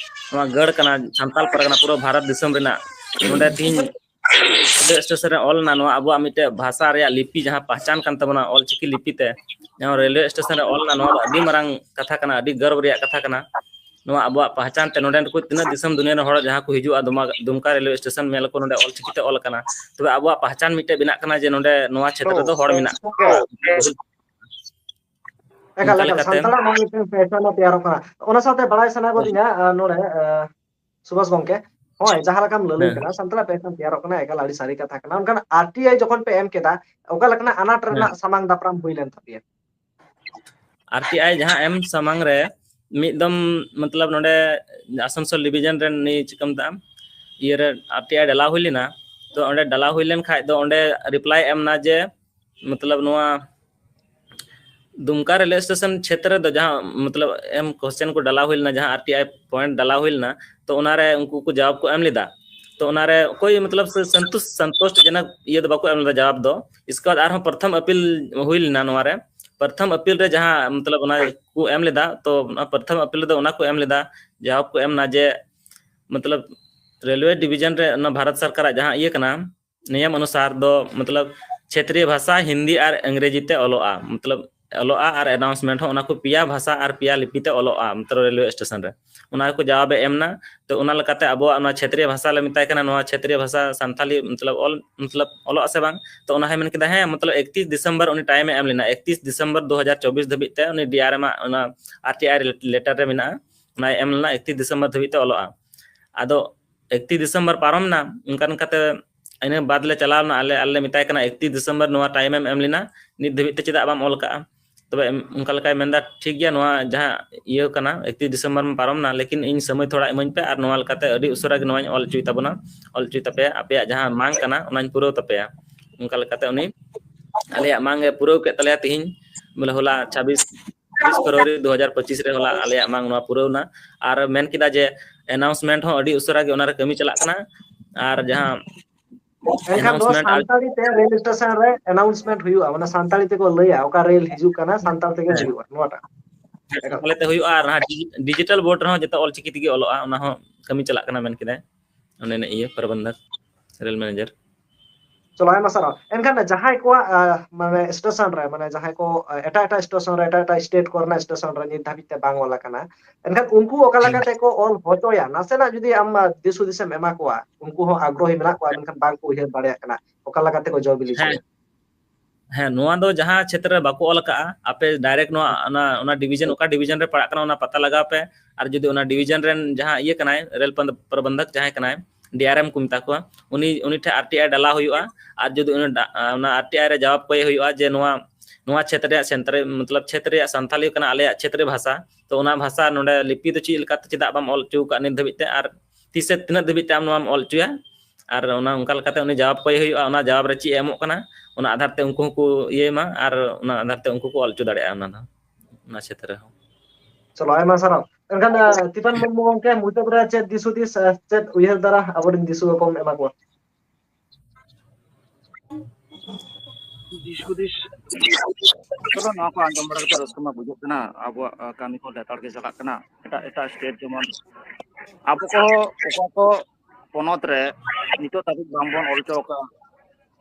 ᱱᱚᱣᱟ ᱜᱟᱲ ᱠᱟᱱᱟ, ᱥᱟᱱᱛᱟᱞ ᱯᱟᱨᱜᱟᱱᱟ ᱯᱩᱨᱟᱹ ᱵᱷᱟᱨᱚᱛ ᱫᱤᱥᱚᱢ ᱨᱮᱱᱟᱜ, ᱱᱚᱰᱮ ᱛᱤᱦᱤᱧ ᱨᱮᱞᱣᱮ ᱥᱴᱮᱥᱚᱱ ᱨᱮ ᱚᱞ ᱮᱱᱟ ᱱᱚᱣᱟ ᱟᱵᱚᱣᱟᱜ ᱢᱤᱫᱴᱮᱡ ᱵᱷᱟᱥᱟ ᱨᱮᱭᱟᱜ ᱞᱤᱯᱤ ᱡᱟᱦᱟᱸ ᱯᱟᱦᱪᱟᱱ ᱠᱟᱱ ᱛᱟᱵᱚᱱᱟ ᱚᱞᱪᱤᱠᱤ ᱞᱤᱯᱤ ᱛᱮ, ᱡᱟᱦᱟᱸ ᱨᱮᱞᱣᱮ ᱥᱴᱮᱥᱚᱱ ᱨᱮ ᱚᱞ ᱮᱱᱟ, ᱱᱚᱣᱟ ᱫᱚ ᱟᱹᱰᱤ ᱢᱟᱨᱟᱝ ᱠᱟᱛᱷᱟ ᱠᱟᱱᱟ, ᱟᱹᱰᱤ ᱜᱚᱨᱵ ᱨᱮᱭᱟᱜ ᱠᱟᱛᱷᱟ ᱠᱟᱱᱟ᱾ ᱱᱚᱣᱟ ᱟᱵᱚᱣᱟᱜ ᱯᱟᱦᱪᱟᱱ ᱛᱮ ᱱᱚᱰᱮᱱ ᱠᱚ ᱛᱤᱱᱟᱹᱜ ᱫᱤᱥᱚᱢ ᱫᱩᱱᱤᱭᱟᱹ ᱨᱮᱱ ᱦᱚᱲ ᱡᱟᱦᱟᱸ ᱠᱚ ᱦᱤᱡᱩᱜᱼᱟ ᱫᱩᱢᱟ-, ᱫᱩᱢᱠᱟ ᱨᱮᱞᱣᱮ ᱥᱴᱮᱥᱚᱱ ᱧᱮᱞ ᱟᱠᱚ ᱱᱚᱰᱮ ᱚᱞᱪᱤᱠᱤ ᱛᱮ ᱚᱞ ᱟᱠᱟᱱᱟ, ᱛᱚᱵᱮ ᱟᱵᱚᱣᱟᱜ ᱯᱟᱦᱪᱟᱱ ᱢᱤᱫᱴᱮᱡ ᱵᱮᱱᱟᱜ ᱠᱟᱱᱟ ᱡᱮ ᱱᱚᱰᱮ ᱱᱚᱣᱟ ᱪᱷᱮᱛᱨᱚ ᱫᱚ ᱦᱚᱲ ᱢᱮᱱᱟᱜ ᱠᱚᱣᱟ᱾ ᱮᱠᱟᱞ, ᱚᱱᱠᱟ ᱮᱠᱟᱞ, ᱞᱮᱠᱟᱛᱮ ᱥᱟᱱᱛᱟᱲᱟᱜ ᱱᱚᱣᱟ ᱢᱤᱫᱴᱮᱱ ᱯᱮᱦᱪᱟᱱ ᱛᱮᱭᱟᱨᱚᱜ ᱠᱟᱱᱟ᱾ ᱚᱱᱟ ᱥᱟᱶᱛᱮ ᱵᱟᱲᱟᱭ ᱥᱟᱱᱟ ᱜᱚᱫᱤᱧᱟ, ᱟᱨ ᱱᱚᱰᱮ, ᱟᱨ ᱥᱩᱵᱷᱟᱥ ᱜᱚᱝᱠᱮ, ᱦᱳᱭ, ᱡᱟᱦᱟᱸ ᱞᱮᱠᱟᱢ ᱞᱟᱹᱞᱟᱹᱭ ᱦᱮᱸ᱾ ᱠᱟᱱᱟ, ᱥᱟᱱᱛᱟᱲᱟᱜ ᱯᱮᱦᱪᱟᱱ ᱛᱮᱭᱟᱨᱚᱜ ᱠᱟᱱᱟ, ᱮᱠᱟᱞ ᱟᱹᱰᱤ ᱥᱟᱹᱨᱤ ᱠᱟᱛᱷᱟ ᱠᱟᱱᱟ᱾ ᱚᱱᱠᱟᱱ ᱟᱨ ᱴᱤ ᱟᱭ ᱡᱚᱠᱷᱚᱱ ᱯᱮ ᱮᱢ ᱠᱮᱫᱟ, ᱚᱠᱟ ᱞᱮᱠᱟᱱᱟᱜ ᱟᱱᱟᱴ ᱦᱮᱸ᱾ ᱨᱮᱱᱟᱜ ᱥᱟᱢᱟᱝ ᱫᱟᱯᱨᱟᱢ ᱦᱩᱭ ᱞᱮᱱ ᱛᱟᱯᱮᱭᱟ? ᱟᱨ ᱴᱤ ᱟᱭ ᱡᱟᱦᱟᱸ ᱮᱢ ᱥᱟᱢᱟᱝ ᱨᱮ ᱢᱤᱫ ᱫᱚᱢ, ᱢᱚᱛᱞᱚᱵ, ᱱᱚᱰᱮ ᱟᱥᱟᱱᱥᱳᱞ ᱰᱤᱵᱤᱡᱚᱱ ᱨᱮᱱ ᱱᱩᱭ ᱪᱤᱠᱟᱹ ᱢᱮᱛᱟᱜᱼᱟ, ᱤᱭᱟᱹᱨᱮ ᱟᱨ ᱴᱤ ᱟᱭ ᱰᱟᱞᱟᱣ ᱦᱩᱭ ᱞᱮᱱᱟ᱾ ᱛᱚ ᱚᱸᱰᱮ ᱰᱟᱞᱟᱣ ᱦᱩᱭ ᱞᱮᱱ ᱠᱷᱟᱡ ᱫᱚ ᱚᱸᱰᱮ ᱨᱤᱯᱞᱟᱭ ᱮᱢ ᱮᱱᱟ ᱡᱮ, ᱢᱚᱛᱞᱚᱵ, ᱱᱚᱣᱟ ᱫᱩᱢᱠᱟ ᱨᱮᱞᱣᱮ ᱥᱴᱮᱥᱚᱱ ᱪᱷᱮᱛᱨᱚ ᱨᱮ ᱫᱚ ᱡᱟᱦᱟᱸ, ᱢᱚᱛᱞᱚᱵ, ᱮᱢ ᱠᱚᱥᱪᱮᱱ ᱠᱚ ᱰᱟᱞᱟᱣ ᱦᱩᱭ ᱞᱮᱱᱟ, ᱡᱟᱦᱟᱸ ᱟᱨ ᱴᱤ ᱟᱭ ᱯᱚᱭᱮᱱᱴ ᱰᱟᱞᱟᱣ ᱦᱩᱭ ᱞᱮᱱᱟ, ᱛᱚ ᱚᱱᱟᱨᱮ ᱩᱱᱠᱩ ᱠᱚ ᱡᱟᱣᱟᱵ ᱠᱚ ᱮᱢ ᱞᱮᱫᱟ᱾ ᱛᱚ ᱚᱱᱟᱨᱮ ᱚᱠᱚᱭ, ᱢᱚᱛᱞᱚᱵ, ᱥᱮ ᱥᱚᱱᱛᱩᱥ-, ᱥᱚᱱᱛᱩᱥᱴ ᱡᱚᱱᱚᱠ ᱤᱭᱟᱹ ᱫᱚ ᱵᱟᱠᱚ ᱮᱢ ᱞᱮᱫᱟ ᱡᱟᱣᱟᱵ ᱫᱚ᱾ ᱤᱥᱠᱮ ᱵᱟᱫ ᱟᱨᱦᱚᱸ ᱯᱨᱚᱛᱷᱚᱢ ᱟᱯᱤᱞ ᱦᱩᱭ ᱞᱮᱱᱟ ᱱᱚᱣᱟ ᱨᱮ᱾ ᱯᱨᱚᱛᱷᱚᱢ ᱟᱯᱤᱞ ᱨᱮ ᱡᱟᱦᱟᱸ, ᱢᱚᱛᱞᱚᱵ, ᱚᱱᱟ ᱠᱚ ᱮᱢ ᱞᱮᱫᱟ, ᱛᱚ ᱚᱱᱟ ᱯᱨᱚᱛᱷᱚᱢ ᱟᱯᱤᱞ ᱨᱮᱫᱚ ᱚᱱᱟ ᱠᱚ ᱮᱢ ᱞᱮᱫᱟ, ᱡᱟᱣᱟᱵ ᱠᱚ ᱮᱢ ᱮᱱᱟ ᱡᱮ, ᱢᱚᱛᱞᱚᱵ, ᱨᱮᱞᱣᱮ ᱰᱤᱵᱤᱡᱚᱱ ᱨᱮ ᱚᱱᱟ ᱵᱷᱟᱨᱚᱛ ᱥᱚᱨᱠᱟᱨᱟᱜ ᱡᱟᱦᱟᱸ ᱤᱭᱟᱹ ᱠᱟᱱᱟ, ᱱᱤᱭᱚᱢ ᱚᱱᱩᱥᱟᱨ ᱫᱚ, ᱢᱚᱛᱞᱚᱵ, ᱪᱷᱮᱛᱨᱤᱭᱚ ᱵᱷᱟᱥᱟ ᱦᱤᱱᱫᱤ ᱟᱨ ᱤᱝᱨᱮᱡᱤ ᱛᱮ ᱚᱞᱚᱜᱼᱟ, ᱢᱚᱛᱞᱚᱵ, ᱚᱞᱚᱜᱼᱟ ᱟᱨ ᱟᱱᱟᱣᱩᱱᱥᱢᱮᱱᱴ ᱦᱚᱸ ᱚᱱᱟ ᱠᱚ ᱯᱮᱭᱟ ᱵᱷᱟᱥᱟ ᱟᱨ ᱯᱮᱭᱟ ᱞᱤᱯᱤ ᱛᱮ ᱚᱞᱚᱜᱼᱟ ᱢᱚᱛᱞᱚᱵ ᱨᱮᱞᱣᱮ ᱥᱴᱮᱥᱚᱱ ᱨᱮ᱾ ᱚᱱᱟ ᱜᱮᱠᱚ ᱡᱟᱣᱟᱵᱮ ᱮᱢ ᱮᱱᱟ᱾ ᱛᱚ ᱚᱱᱟ ᱞᱮᱠᱟᱛᱮ ᱟᱵᱚᱣᱟᱜ ᱱᱚᱣᱟ ᱪᱷᱮᱛᱨᱤᱭᱟ ᱵᱷᱟᱥᱟ ᱞᱮ ᱢᱮᱛᱟᱭ ᱠᱟᱱᱟ, ᱱᱚᱣᱟ ᱪᱷᱮᱛᱨᱤᱭᱟ ᱵᱷᱟᱥᱟ ᱥᱟᱱᱛᱷᱟᱞᱤ ᱢᱚᱛᱞᱚᱵ ᱚᱞ ᱢᱚᱛᱞᱚᱵ ᱚᱞᱚᱜᱼᱟ ᱥᱮ ᱵᱟᱝ? ᱛᱚ ᱚᱱᱟ ᱦᱚᱸᱭ ᱢᱮᱱ ᱠᱮᱫᱟ ᱦᱮᱸ, ᱢᱚᱛᱞᱚᱵ ᱮᱠᱛᱤᱥ ᱰᱤᱥᱮᱢᱵᱚᱨ ᱩᱱᱤ ᱴᱟᱭᱤᱢᱮ ᱮᱢ ᱞᱮᱱᱟ, ᱮᱠᱛᱤᱥ ᱰᱤᱥᱮᱢᱵᱚᱨ ᱫᱩ ᱦᱟᱡᱟᱨ ᱪᱚᱵᱵᱤᱥ ᱫᱷᱟᱹᱵᱤᱡ ᱛᱮ ᱩᱱᱤ ᱰᱤᱟᱨᱮᱢ ᱟᱜ ᱚᱱᱟ ᱟᱨ ᱴᱤ ᱟᱭ ᱞᱮᱴᱟᱨ ᱨᱮ ᱢᱮᱱᱟᱜᱼᱟ, ᱚᱱᱟᱭ ᱮᱢ ᱞᱮᱱᱟ ᱮᱠᱛᱤᱥ ᱰᱤᱥᱮᱢᱵᱚᱨ ᱫᱷᱟᱹᱵᱤᱡ ᱛᱮ ᱚᱞᱚᱜᱼᱟ᱾ ᱟᱫᱚ ᱮᱠᱛᱤᱥ ᱰᱤᱥᱮᱢᱵᱚᱨ ᱯᱟᱨᱚᱢ ᱮᱱᱟ, ᱚᱱᱠᱟ ᱚᱱᱠᱟᱛᱮ ᱤᱱᱟᱹ ᱵᱟᱫ ᱞᱮ ᱪᱟᱞᱟᱣ ᱮᱱᱟ, ᱟᱞᱮ ᱟᱞᱮ ᱞᱮ ᱢᱮᱛᱟᱭ ᱠᱟᱱᱟ ᱮᱠᱛᱤᱥ ᱰᱤᱥᱮᱢᱵᱚᱨ ᱱᱚᱣᱟ ᱴᱟᱭᱤᱢᱮᱢ ᱮᱢ ᱞᱮᱱᱟ, ᱱᱤᱛ ᱫᱷᱟᱹᱵᱤᱡ ᱛᱮ ᱪᱮᱫᱟᱜ ᱵᱟᱢ ᱚᱞ ᱠᱟᱜᱼᱟ? ᱛᱚᱵᱮ ᱮᱢ- ᱚᱱᱠᱟ ᱞᱮᱠᱟᱭ ᱢᱮᱱᱫᱟ, ᱴᱷᱤᱠ ᱜᱮᱭᱟ, ᱱᱚᱣᱟ ᱡᱟᱦᱟᱸ ᱤᱭᱟᱹ ᱠᱟᱱᱟ ᱮᱠᱛᱤᱥ ᱰᱤᱥᱮᱢᱵᱚᱨ ᱢᱟ ᱯᱟᱨᱚᱢ ᱮᱱᱟ, ᱞᱮᱠᱤᱱ ᱤᱧ ᱥᱚᱢᱚᱭ ᱛᱷᱚᱲᱟ ᱤᱢᱟᱹᱧ ᱯᱮ ᱟᱨ ᱱᱚᱣᱟ ᱞᱮᱠᱟᱛᱮ ᱟᱹᱰᱤ ᱩᱥᱟᱹᱨᱟ ᱜᱮ ᱱᱚᱣᱟᱧ ᱚᱞ ᱦᱚᱪᱚᱭ ᱛᱟᱵᱚᱱᱟ, ᱚᱞ ᱦᱚᱪᱚᱭ ᱛᱟᱯᱮᱭᱟ, ᱟᱯᱮᱭᱟᱜ ᱡᱟᱦᱟᱸ ᱢᱟᱝ ᱠᱟᱱᱟ ᱚᱱᱟᱧ ᱯᱩᱨᱟᱹᱣ ᱛᱟᱯᱮᱭᱟ᱾ ᱚᱱᱠᱟ ᱞᱮᱠᱟᱛᱮ ᱩᱱᱤ ᱟᱞᱮᱭᱟᱜ ᱢᱟᱝ ᱮ ᱯᱩᱨᱟᱹᱣ ᱠᱮᱫ ᱛᱟᱞᱮᱭᱟ ᱛᱤᱦᱤᱧ, ᱵᱚᱞᱮ ᱦᱚᱞᱟ ᱪᱷᱟᱵᱵᱤᱥ ᱪᱷᱟᱵᱵᱤᱥ ᱯᱷᱮᱵᱽᱨᱩᱣᱟᱨᱤ ᱫᱩ ᱦᱟᱡᱟᱨ ᱯᱚᱸᱪᱤᱥ ᱨᱮ ᱦᱚᱞᱟ ᱟᱞᱮᱭᱟᱜ ᱢᱟᱝ ᱱᱚᱣᱟ ᱯᱩᱨᱟᱹᱣ ᱮᱱᱟ᱾ ᱟᱨ ᱢᱮᱱ ᱠᱮᱫᱟ ᱡᱮ ᱟᱱᱟᱣᱩᱱᱥᱢᱮᱱᱴ ᱦᱚᱸ ᱟᱹᱰᱤ ᱩᱥᱟᱹᱨᱟ ᱜᱮ ᱚᱱᱟ ᱨᱮ ᱠᱟᱹᱢᱤ ᱪᱟᱞᱟᱜ ᱠᱟᱱᱟ᱾ ᱟᱨ ᱡᱟᱦᱟᱸ ᱮᱱᱠᱷᱟᱱ ᱫᱚ announcement ᱟᱨ- ᱥᱟᱱᱛᱟᱲᱤ ᱛᱮ ᱨᱮᱞ ᱥᱴᱮᱥᱚᱱ ᱨᱮ ᱟᱱᱟᱣᱩᱱᱥᱢᱮᱱᱴ ᱦᱩᱭᱩᱜᱼᱟ, ᱢᱟᱱᱮ ᱥᱟᱱᱛᱟᱲᱤ ᱛᱮᱠᱚ ᱞᱟᱹᱭᱟ ᱚᱠᱟ ᱨᱮᱞ ᱦᱤᱡᱩᱜ ᱠᱟᱱᱟ, ᱥᱟᱱᱛᱟᱲ ᱛᱮᱜᱮ ᱦᱮᱸ᱾ ᱦᱩᱭᱩᱜᱼᱟ ᱱᱚᱣᱟᱴᱟᱜ᱾ ᱥᱟᱱᱛᱟᱲᱤ ᱛᱮ ᱦᱩᱭᱩᱜᱼᱟ ᱟᱨ ᱰᱤᱡᱤᱴᱟᱞ ᱵᱳᱨᱰ ᱨᱮᱦᱚᱸ ᱡᱚᱛᱚ ᱚᱞᱪᱤᱠᱤ ᱛᱮᱜᱮ ᱚᱞᱚᱜᱼᱟ, ᱚᱱᱟ ᱦᱚᱸ ᱠᱟᱹᱢᱤ ᱪᱟᱞᱟᱜ ᱠᱟᱱᱟ ᱢᱮᱱ ᱠᱮᱫᱟᱭ ᱚᱱᱮ ᱤᱭᱟᱹ ᱯᱨᱚᱵᱚᱱᱫᱷᱚᱠ, ᱨᱮᱞ ᱢᱮᱱᱮᱡᱟᱨ᱾ ᱪᱚᱞᱚ, ᱟᱭᱢᱟ ᱥᱟᱨᱦᱟᱣ᱾ ᱮᱱᱠᱷᱟᱱ ᱡᱟᱦᱟᱸᱭ ᱠᱚᱣᱟᱜ ᱟᱸ, ᱢᱟᱱᱮ ᱥᱴᱮᱥᱚᱱ ᱨᱮ, ᱢᱟᱱᱮ ᱡᱟᱦᱟᱸᱭ ᱠᱚ ᱟᱸ, ᱮᱴᱟᱜ ᱮᱴᱟᱜ ᱥᱴᱮᱥᱚᱱ ᱨᱮ, ᱮᱴᱟᱜ ᱮᱴᱟᱜ ᱥᱴᱮᱴ ᱠᱚᱨᱮᱱᱟᱜ ᱥᱴᱮᱥᱚᱱ ᱨᱮ ᱱᱤᱛ ᱫᱷᱟᱹᱵᱤᱡ ᱛᱮ ᱵᱟᱝ ᱚᱞ ᱟᱠᱟᱱᱟ, ᱮᱱᱠᱷᱟᱱ ᱩᱱᱠᱩ ᱚᱠᱟ ᱞᱮᱠᱟ ᱛᱮᱠᱚ ᱚᱞ ᱦᱚᱪᱚᱭᱟ, ᱱᱟᱥᱮᱱᱟᱜ ᱡᱩᱫᱤ ᱟᱢ ᱟᱸ, ᱫᱤᱥ ᱦᱩᱫᱤᱥ ᱮᱢ ᱮᱢᱟ ᱠᱚᱣᱟ, ᱩᱱᱠᱩ ᱦᱚᱸ ᱟᱜᱽᱨᱚᱦᱤ ᱢᱮᱱᱟᱜ ᱠᱚᱣᱟ, ᱢᱮᱱᱠᱷᱟᱱ ᱵᱟᱝ ᱠᱚ ᱩᱭᱦᱟᱹᱨ ᱫᱟᱲᱮᱭᱟᱜ ᱠᱟᱱᱟ, ᱚᱠᱟ ᱞᱮᱠᱟ ᱛᱮᱠᱚ ᱡᱚ ᱵᱤᱞᱤ ᱦᱮᱸ᱾ ᱦᱚᱪᱚᱭᱟ? ᱦᱮᱸ, ᱱᱚᱣᱟ ᱫᱚ ᱡᱟᱦᱟᱸ ᱪᱷᱮᱛᱨᱚ ᱨᱮ ᱵᱟᱠᱚ ᱚᱞ ᱟᱠᱟᱫᱼᱟ, ᱟᱯᱮ ᱰᱟᱭᱨᱮᱠᱴ ᱱᱚᱣᱟ ᱚᱱᱟ ᱚᱱᱟ ᱰᱤᱵᱷᱤᱡᱚᱱ, ᱚᱠᱟ ᱰᱤᱵᱷᱤᱡᱚᱱ ᱨᱮ ᱯᱟᱲᱟᱜ ᱠᱟᱱᱟ, ᱚᱱᱟ ᱯᱟᱛᱟ ᱞᱟᱜᱟᱣ ᱯᱮ᱾ ᱟᱨ ᱡᱩᱫᱤ ᱚᱱᱟ ᱰᱤᱵᱷᱤᱡᱚᱱ ᱨᱮᱱ ᱡᱟᱦᱟᱸ ᱤᱭᱟᱹ ᱠᱟᱱᱟᱭ, ᱨᱮᱞ ᱯᱨᱚᱵᱚᱱᱫᱷᱚᱠ ᱡᱟᱦᱟᱸᱭ ᱠᱟᱱᱟᱭ, ᱰᱤ ᱟᱨ ᱮᱢ ᱠᱚ ᱢᱮᱛᱟ ᱠᱚᱣᱟ, ᱩᱱᱤ ᱩᱱᱤ ᱴᱷᱮᱱ ᱟᱨ ᱴᱤ ᱟᱭ ᱰᱟᱞᱟᱣ ᱦᱩᱭᱩᱜᱼᱟ᱾ ᱟᱨ ᱡᱩᱫᱤ ᱩᱱᱤ ᱰᱟ- ᱚᱱᱟ ᱟᱨ ᱴᱤ ᱟᱭ ᱨᱮ ᱡᱟᱣᱟᱵ ᱠᱚᱭ ᱦᱩᱭᱩᱜᱼᱟ ᱡᱮ ᱱᱚᱣᱟ ᱱᱚᱣᱟ ᱪᱷᱮᱛᱨᱚ ᱨᱮᱭᱟᱜ ᱥᱟᱱᱛᱟᱲᱤ, ᱢᱚᱛᱞᱚᱵ ᱪᱷᱮᱛᱨᱚ ᱨᱮᱭᱟᱜ ᱥᱟᱱᱛᱟᱲᱤ ᱠᱟᱱᱟ ᱟᱞᱮᱭᱟᱜ ᱪᱷᱮᱛᱨᱚ ᱵᱷᱟᱥᱟ, ᱛᱚ ᱚᱱᱟ ᱵᱷᱟᱥᱟ ᱱᱚᱰᱮ ᱞᱤᱯᱤ ᱫᱚ ᱪᱮᱫ ᱞᱮᱠᱟᱛᱮ ᱪᱮᱫᱟᱜ ᱵᱟᱢ ᱚᱞ ᱦᱚᱪᱚ ᱟᱠᱟᱫ ᱱᱤᱛ ᱫᱷᱟᱹᱵᱤᱡ ᱛᱮ, ᱟᱨ ᱛᱤᱥᱮ ᱛᱤᱱᱟᱹᱜ ᱫᱷᱟᱹᱵᱤᱡ ᱛᱮ ᱟᱢ ᱱᱚᱣᱟᱢ ᱚᱞ ᱦᱚᱪᱚᱭᱟ? ᱟᱨ ᱚᱱᱟ ᱚᱱᱠᱟ ᱞᱮᱠᱟᱛᱮ ᱩᱱᱤ ᱡᱟᱣᱟᱵ ᱠᱚᱭ ᱦᱩᱭᱩᱜᱼᱟ, ᱚᱱᱟ ᱡᱟᱣᱟᱵ ᱨᱮ ᱪᱮᱫ ᱮ ᱮᱢᱚᱜ ᱠᱟᱱᱟ, ᱚᱱᱟ ᱟᱫᱷᱟᱨ ᱛᱮ ᱩᱱᱠᱩ ᱦᱚᱸᱠᱚ ᱤᱭᱟᱹᱭ ᱢᱟ ᱟᱨ ᱚᱱᱟ ᱟᱫᱷᱟᱨ ᱛᱮ ᱩᱱᱠᱩ ᱠᱚ ᱚᱞ ᱦᱚᱪᱚ ᱫᱟᱲᱮᱭᱟᱜᱼᱟ ᱚᱱᱟ ᱫᱚ, ᱚᱱᱟ ᱪᱷᱮᱛᱨᱚ ᱨᱮᱦᱚᱸ᱾ ᱪᱚᱞᱚ, ᱟᱭᱢᱟ ᱥᱟᱨᱦᱟᱣ᱾ ᱮᱱᱠᱷᱟᱱ ᱟᱸ, ᱛᱤᱯᱟᱱ ᱢᱩᱨᱢᱩ ᱜᱚᱢᱠᱮ, ᱢᱩᱪᱟᱹᱫ ᱨᱮ ᱪᱮᱫ ᱫᱤᱥ ᱦᱩᱫᱤᱥ, ᱟᱸ, ᱪᱮᱫ ᱩᱭᱦᱟᱹᱨ ᱫᱷᱟᱨᱟ ᱟᱵᱚᱨᱮᱱ ᱫᱤᱥᱩᱣᱟᱹ ᱠᱚᱢ ᱮᱢᱟ ᱠᱚᱣᱟ? ᱫᱤᱥ ᱦᱩᱫᱤᱥ ᱛᱚᱵᱮ ᱱᱚᱣᱟ ᱠᱚ ᱟᱸᱡᱚᱢ ᱵᱟᱲᱟ ᱠᱟᱛᱮ ᱨᱟᱹᱥᱠᱟᱹ ᱢᱟ ᱵᱩᱡᱷᱟᱹᱜ ᱠᱟᱱᱟ᱾ ᱟᱵᱚᱣᱟᱜ ᱟᱸ, ᱠᱟᱹᱢᱤ ᱠᱚ ᱞᱮᱛᱟᱲ ᱜᱮ ᱪᱟᱞᱟᱜ ᱠᱟᱱᱟ᱾ ᱮᱴᱟᱜ ᱮᱴᱟᱜ ᱥᱴᱮᱴ ᱡᱮᱢᱚᱱ ᱟᱵᱚ ᱠᱚ ᱚᱠᱟ ᱠᱚ ᱯᱚᱱᱚᱛ ᱨᱮ ᱱᱤᱛᱚᱜ ᱫᱷᱟᱹᱵᱤᱡ ᱵᱟᱝᱵᱚᱱ ᱚᱞ ᱦᱚᱪᱚ ᱟᱠᱟᱫᱼᱟ,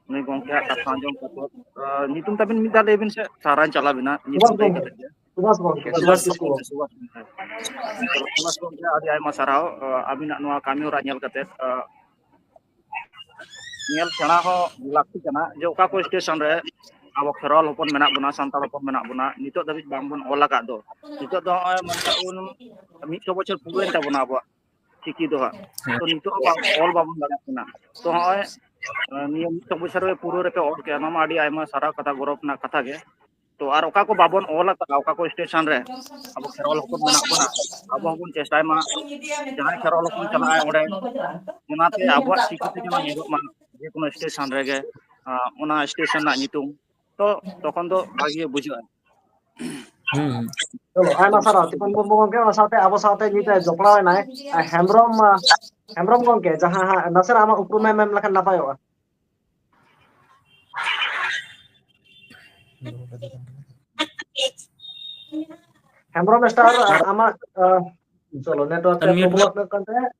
ᱱᱩᱭ ᱜᱚᱝᱠᱮᱭᱟᱜ ᱠᱟᱛᱷᱟ ᱟᱸᱡᱚᱢ ᱠᱟᱛᱮ, ᱟᱸ, ᱧᱩᱛᱩᱢ ᱛᱟᱵᱤᱱ ᱢᱤᱫ ᱫᱷᱟᱣ ᱞᱟᱹᱭ ᱵᱤᱱ ᱥᱮ, ᱥᱟᱨᱦᱟᱣ ᱪᱟᱞᱟᱣ ᱵᱤᱱᱟ, ᱧᱩᱛᱩᱢ ᱞᱟᱹᱭ ᱠᱟᱛᱮ ᱜᱮ᱾ ᱥᱩᱵᱷᱟᱥ ᱜᱚᱝᱠᱮ, ᱥᱩᱵᱷᱟᱥ ᱠᱤᱥᱠᱩ ᱜᱚᱝᱠᱮ᱾ ᱥᱩᱵᱷᱟᱥ ᱜᱚᱝᱠᱮ, ᱟᱹᱰᱤ ᱟᱭᱢᱟ ᱥᱟᱨᱦᱟᱣ, ᱟᱸ, ᱟᱹᱵᱤᱱᱟᱜ ᱱᱚᱣᱟ ᱠᱟᱹᱢᱤ ᱦᱚᱨᱟ ᱧᱮᱞ ᱠᱟᱛᱮ, ᱟᱸ, ᱧᱮᱞ ᱥᱮᱬᱟ ᱦᱚᱸ ᱞᱟᱹᱠᱛᱤ ᱠᱟᱱᱟ ᱡᱮ ᱚᱠᱟ ᱠᱚ ᱥᱴᱮᱥᱚᱱ ᱨᱮ ᱟᱵᱚ ᱠᱷᱮᱨᱣᱟᱞ ᱦᱚᱯᱚᱱ ᱢᱮᱱᱟᱜ ᱵᱚᱱᱟ, ᱥᱟᱱᱛᱟᱲ ᱦᱚᱯᱚᱱ ᱢᱮᱱᱟᱜ ᱵᱚᱱᱟ, ᱱᱤᱛᱚᱜ ᱫᱷᱟᱹᱵᱤᱡ ᱵᱟᱝᱵᱚᱱ ᱚᱞ ᱟᱠᱟᱫ ᱫᱚ᱾ ᱱᱤᱛᱚᱜ ᱫᱚ ᱱᱚᱜᱼᱚᱭ ᱢᱚᱱᱮ ᱠᱟᱜ ᱵᱚᱱ ᱢᱤᱫᱥᱚ ᱵᱚᱪᱷᱚᱨ ᱯᱩᱨᱟᱹᱣᱮᱱ ᱛᱟᱵᱚᱱᱟ ᱟᱵᱚᱣᱟᱜ ᱪᱤᱠᱤ ᱫᱚ ᱦᱟᱸᱜ᱾ ᱛᱚ ᱱᱤᱛᱚᱜ ᱦᱚᱸ ᱵᱟᱝ, ᱚᱞ ᱵᱟᱵᱚᱱ ᱫᱟᱲᱮᱭᱟᱜ ᱠᱟᱱᱟ᱾ ᱛᱚ ᱱᱚᱜᱼᱚᱭ, ᱟᱸ, ᱱᱤᱭᱟᱹ ᱢᱤᱫᱥᱚ ᱵᱚᱪᱷᱚᱨ ᱨᱮ ᱯᱩᱨᱟᱹ ᱨᱮᱯᱮ ᱚᱞ ᱠᱮᱜᱼᱟ, ᱱᱚᱣᱟ ᱢᱟ ᱟᱹᱰᱤ ᱟᱭᱢᱟ ᱥᱟᱨᱦᱟᱣ ᱠᱟᱛᱷᱟ, ᱜᱚᱨᱚᱵᱽ ᱨᱮᱱᱟᱜ ᱠᱟᱛᱷᱟ ᱜᱮ᱾ ᱛᱚ ᱟᱨ ᱚᱠᱟ ᱠᱚ ᱵᱟᱵᱚᱱ ᱚᱞ ᱟᱠᱟᱫᱟ, ᱚᱠᱟ ᱠᱚ ᱥᱴᱮᱥᱚᱱ ᱨᱮ ᱟᱵᱚ ᱠᱷᱮᱨᱣᱟᱞ ᱦᱚᱯᱚᱱ ᱢᱮᱱᱟᱜ ᱵᱚᱱᱟ, ᱟᱵᱚ ᱦᱚᱸᱵᱚᱱ ᱪᱮᱥᱴᱟᱭ ᱢᱟ ᱡᱟᱦᱟᱸᱭ ᱠᱷᱮᱨᱣᱟᱞ ᱦᱚᱯᱚᱱ ᱪᱟᱞᱟᱜᱼᱟᱭ ᱚᱸᱰᱮ, ᱚᱱᱟᱛᱮ ᱟᱵᱚᱣᱟᱜ ᱪᱤᱠᱤ ᱛᱮ ᱡᱮᱱᱚ ᱧᱮᱞᱚᱜ ᱢᱟ ᱡᱮ ᱠᱳᱱᱳ ᱥᱴᱮᱥᱚᱱ ᱨᱮᱜᱮ, ᱟᱸ, ᱚᱱᱟ ᱥᱴᱮᱥᱚᱱ ᱨᱮᱱᱟᱜ ᱧᱩᱛᱩᱢ᱾ ᱛᱚ ᱛᱚᱠᱷᱚᱱ ᱫᱚ ᱵᱷᱟᱜᱮ ᱵᱩᱡᱷᱟᱹᱜᱼᱟ᱾ ᱦᱩᱸ, ᱦᱩᱸ᱾ ᱪᱚᱞᱚ, ᱟᱭᱢᱟ ᱥᱟᱨᱦᱟᱣ ᱛᱤᱯᱚᱱ ᱢᱩᱨᱢᱩ ᱜᱚᱝᱠᱮ, ᱚᱱᱟ ᱥᱟᱶᱛᱮ ᱟᱵᱚ ᱥᱟᱶᱛᱮ ᱱᱤᱛ ᱮ ᱡᱚᱯᱲᱟᱣ ᱮᱱᱟᱭ, ᱟᱨ ᱦᱮᱢᱵᱨᱚᱢ, ᱟᱸ, ᱦᱮᱢᱵᱨᱚᱢ ᱜᱚᱝᱠᱮ, ᱡᱟᱦᱟᱸ ᱦᱟᱸᱜ ᱱᱟᱥᱮᱱᱟᱜ ᱟᱢᱟᱜ ᱩᱯᱨᱩᱢ ᱮᱢ ᱮᱢ ᱞᱮᱠᱷᱟᱱ ᱱᱟᱯᱟᱭᱚᱜᱼᱟ᱾ ᱦᱮᱢᱵᱨᱚᱢ ᱥᱴᱟᱨ, ᱟᱨ ᱟᱢᱟᱜ, ᱟᱸ, ᱪᱚᱞᱚ, network ᱨᱮ unmute problem ᱦᱩᱭᱩᱜ ᱠᱟᱱ ᱛᱟᱦᱮᱸᱫ᱾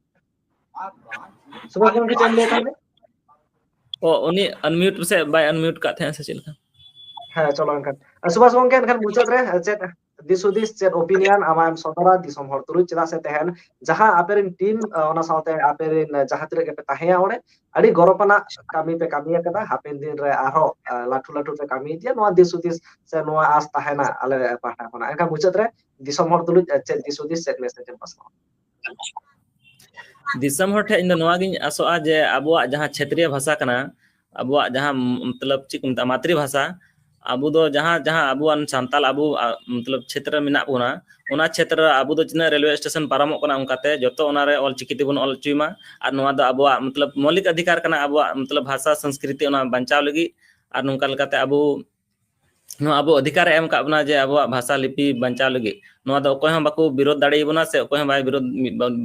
ᱥᱩᱵᱷᱟᱥ ᱜᱚᱝᱠᱮ, ᱪᱮᱫ ᱮᱢ ᱞᱟᱹᱭᱮᱫ ᱛᱟᱦᱮᱸᱫ? ᱚ, ᱩᱱᱤ unmute ᱯᱟᱥᱮᱡ ᱵᱟᱭ unmute ᱠᱟᱫ ᱛᱟᱦᱮᱸᱫ ᱥᱮ ᱪᱮᱫ ᱞᱮᱠᱟ? ᱦᱮᱸ, ᱪᱚᱞᱚ ᱮᱱᱠᱷᱟᱱ᱾ ᱟᱨ ᱥᱩᱵᱷᱟᱥ ᱜᱚᱝᱠᱮ, ᱮᱱᱠᱷᱟᱱ ᱢᱩᱪᱟᱹᱫ ᱨᱮ, ᱟᱨ ᱪᱮᱫ ᱫᱤᱥ ᱦᱩᱫᱤᱥ, ᱪᱮᱫ opinion ᱟᱢᱟᱜ ᱮᱢ ᱥᱚᱫᱚᱨᱟ ᱫᱤᱥᱚᱢ ᱦᱚᱲ ᱛᱩᱞᱩᱡ? ᱪᱮᱫᱟᱜ ᱥᱮ ᱛᱮᱦᱮᱧ ᱡᱟᱦᱟᱸ ᱟᱯᱮ ᱨᱮᱱ team, ᱟᱸ, ᱚᱱᱟ ᱥᱟᱶᱛᱮ ᱟᱯᱮ ᱨᱮᱱ ᱡᱟᱦᱟᱸ ᱛᱤᱱᱟᱹᱜ ᱜᱮᱯᱮ ᱛᱟᱦᱮᱸᱭᱟ ᱚᱸᱰᱮ, ᱟᱹᱰᱤ ᱜᱚᱨᱚᱵᱽ ᱟᱱᱟᱜ ᱠᱟᱹᱢᱤ ᱯᱮ ᱠᱟᱹᱢᱤ ᱟᱠᱟᱫᱟ᱾ ᱦᱟᱯᱮᱱ ᱫᱤᱱ ᱨᱮ ᱟᱨᱦᱚᱸ, ᱟᱸ, ᱞᱟᱹᱴᱩ ᱞᱟᱹᱴᱩ ᱯᱮ ᱠᱟᱹᱢᱤ ᱤᱫᱤᱭᱟ, ᱱᱚᱣᱟ ᱫᱤᱥ ᱦᱩᱫᱤᱥ ᱥᱮ ᱱᱚᱣᱟ ᱟᱸᱥ ᱛᱟᱦᱮᱱᱟ ᱟᱞᱮ ᱯᱟᱦᱴᱟ ᱠᱷᱚᱱᱟᱜ᱾ ᱮᱱᱠᱷᱟᱱ ᱢᱩᱪᱟᱹᱫ ᱨᱮ ᱫᱤᱥᱚᱢ ᱦᱚᱲ ᱛᱩᱞᱩᱡ, ᱟᱸ, ᱪᱮᱫ ᱫᱤᱥ ᱦᱩᱫᱤᱥ, ᱪᱮᱫ message ᱮᱢ ᱯᱟᱥᱱᱟᱣᱟ? ᱫᱤᱥᱚᱢ ᱦᱚᱲ ᱴᱷᱮᱱ ᱤᱧ ᱫᱚ ᱱᱚᱣᱟ ᱜᱤᱧ ᱟᱥᱚᱜᱼᱟ ᱡᱮ ᱟᱵᱚᱣᱟᱜ ᱡᱟᱦᱟᱸ ᱪᱷᱮᱛᱨᱤᱭᱚ ᱵᱷᱟᱥᱟ ᱠᱟᱱᱟ, ᱟᱵᱚᱣᱟᱜ ᱡᱟᱦᱟᱸ, ᱢᱚᱛᱞᱚᱵ, ᱪᱮᱫ ᱠᱚ ᱢᱮᱛᱟᱜᱼᱟ, ᱢᱟᱛᱨᱤ ᱵᱷᱟᱥᱟ, ᱟᱵᱚ ᱫᱚ ᱡᱟᱦᱟᱸ, ᱡᱟᱦᱟᱸ ᱟᱵᱚᱣᱟᱜ ᱥᱟᱱᱛᱟᱞ, ᱟᱵᱚ, ᱟ, ᱢᱚᱛᱞᱚᱵ, ᱪᱷᱮᱛᱨᱚ ᱨᱮ ᱢᱮᱱᱟᱜ ᱵᱚᱱᱟ, ᱚᱱᱟ ᱪᱷᱮᱛᱨᱚ ᱨᱮ ᱟᱵᱚ ᱫᱚ ᱛᱤᱱᱟᱹᱜ ᱨᱮᱞᱣᱮ ᱥᱴᱮᱥᱚᱱ ᱯᱟᱨᱚᱢᱚᱜ ᱠᱟᱱᱟ, ᱚᱱᱠᱟᱛᱮ ᱡᱚᱛᱚ ᱚᱱᱟᱨᱮ ᱚᱞ ᱪᱤᱠᱤ ᱛᱮᱵᱚᱱ ᱚᱞ ᱦᱚᱪᱚᱭ ᱢᱟ᱾ ᱟᱨ ᱱᱚᱣᱟ ᱫᱚ ᱟᱵᱚᱣᱟᱜ, ᱢᱚᱛᱞᱚᱵ, ᱢᱚᱣᱞᱤᱠ ᱚᱫᱷᱤᱠᱟᱨ ᱠᱟᱱᱟ, ᱟᱵᱚᱣᱟᱜ, ᱢᱚᱛᱞᱚᱵ, ᱵᱷᱟᱥᱟ ᱥᱚᱝᱥᱠᱨᱤᱛᱤ ᱚᱱᱟ ᱵᱟᱧᱪᱟᱣ ᱞᱟᱹᱜᱤᱫ᱾ ᱟᱨ ᱱᱚᱝᱠᱟ ᱞᱮᱠᱟᱛᱮ ᱟᱵᱚ ᱱᱚᱣᱟ ᱟᱵᱚ ᱚᱫᱷᱤᱠᱟᱨ ᱮ ᱮᱢ ᱟᱠᱟᱫ ᱵᱚᱱᱟ ᱡᱮ ᱟᱵᱚᱣᱟᱜ ᱵᱷᱟᱥᱟ ᱞᱤᱯᱤ ᱵᱟᱧᱪᱟᱣ ᱞᱟᱹᱜᱤᱫ᱾ ᱱᱚᱣᱟ ᱫᱚ ᱚᱠᱚᱭ ᱦᱚᱸ ᱵᱟᱠᱚ ᱵᱤᱨᱳᱫ ᱫᱟᱲᱮᱭᱟᱵᱚᱱᱟ ᱥᱮ ᱚᱠᱚᱭ ᱦᱚᱸ ᱵᱟᱭ ᱵᱤᱨᱳᱫ,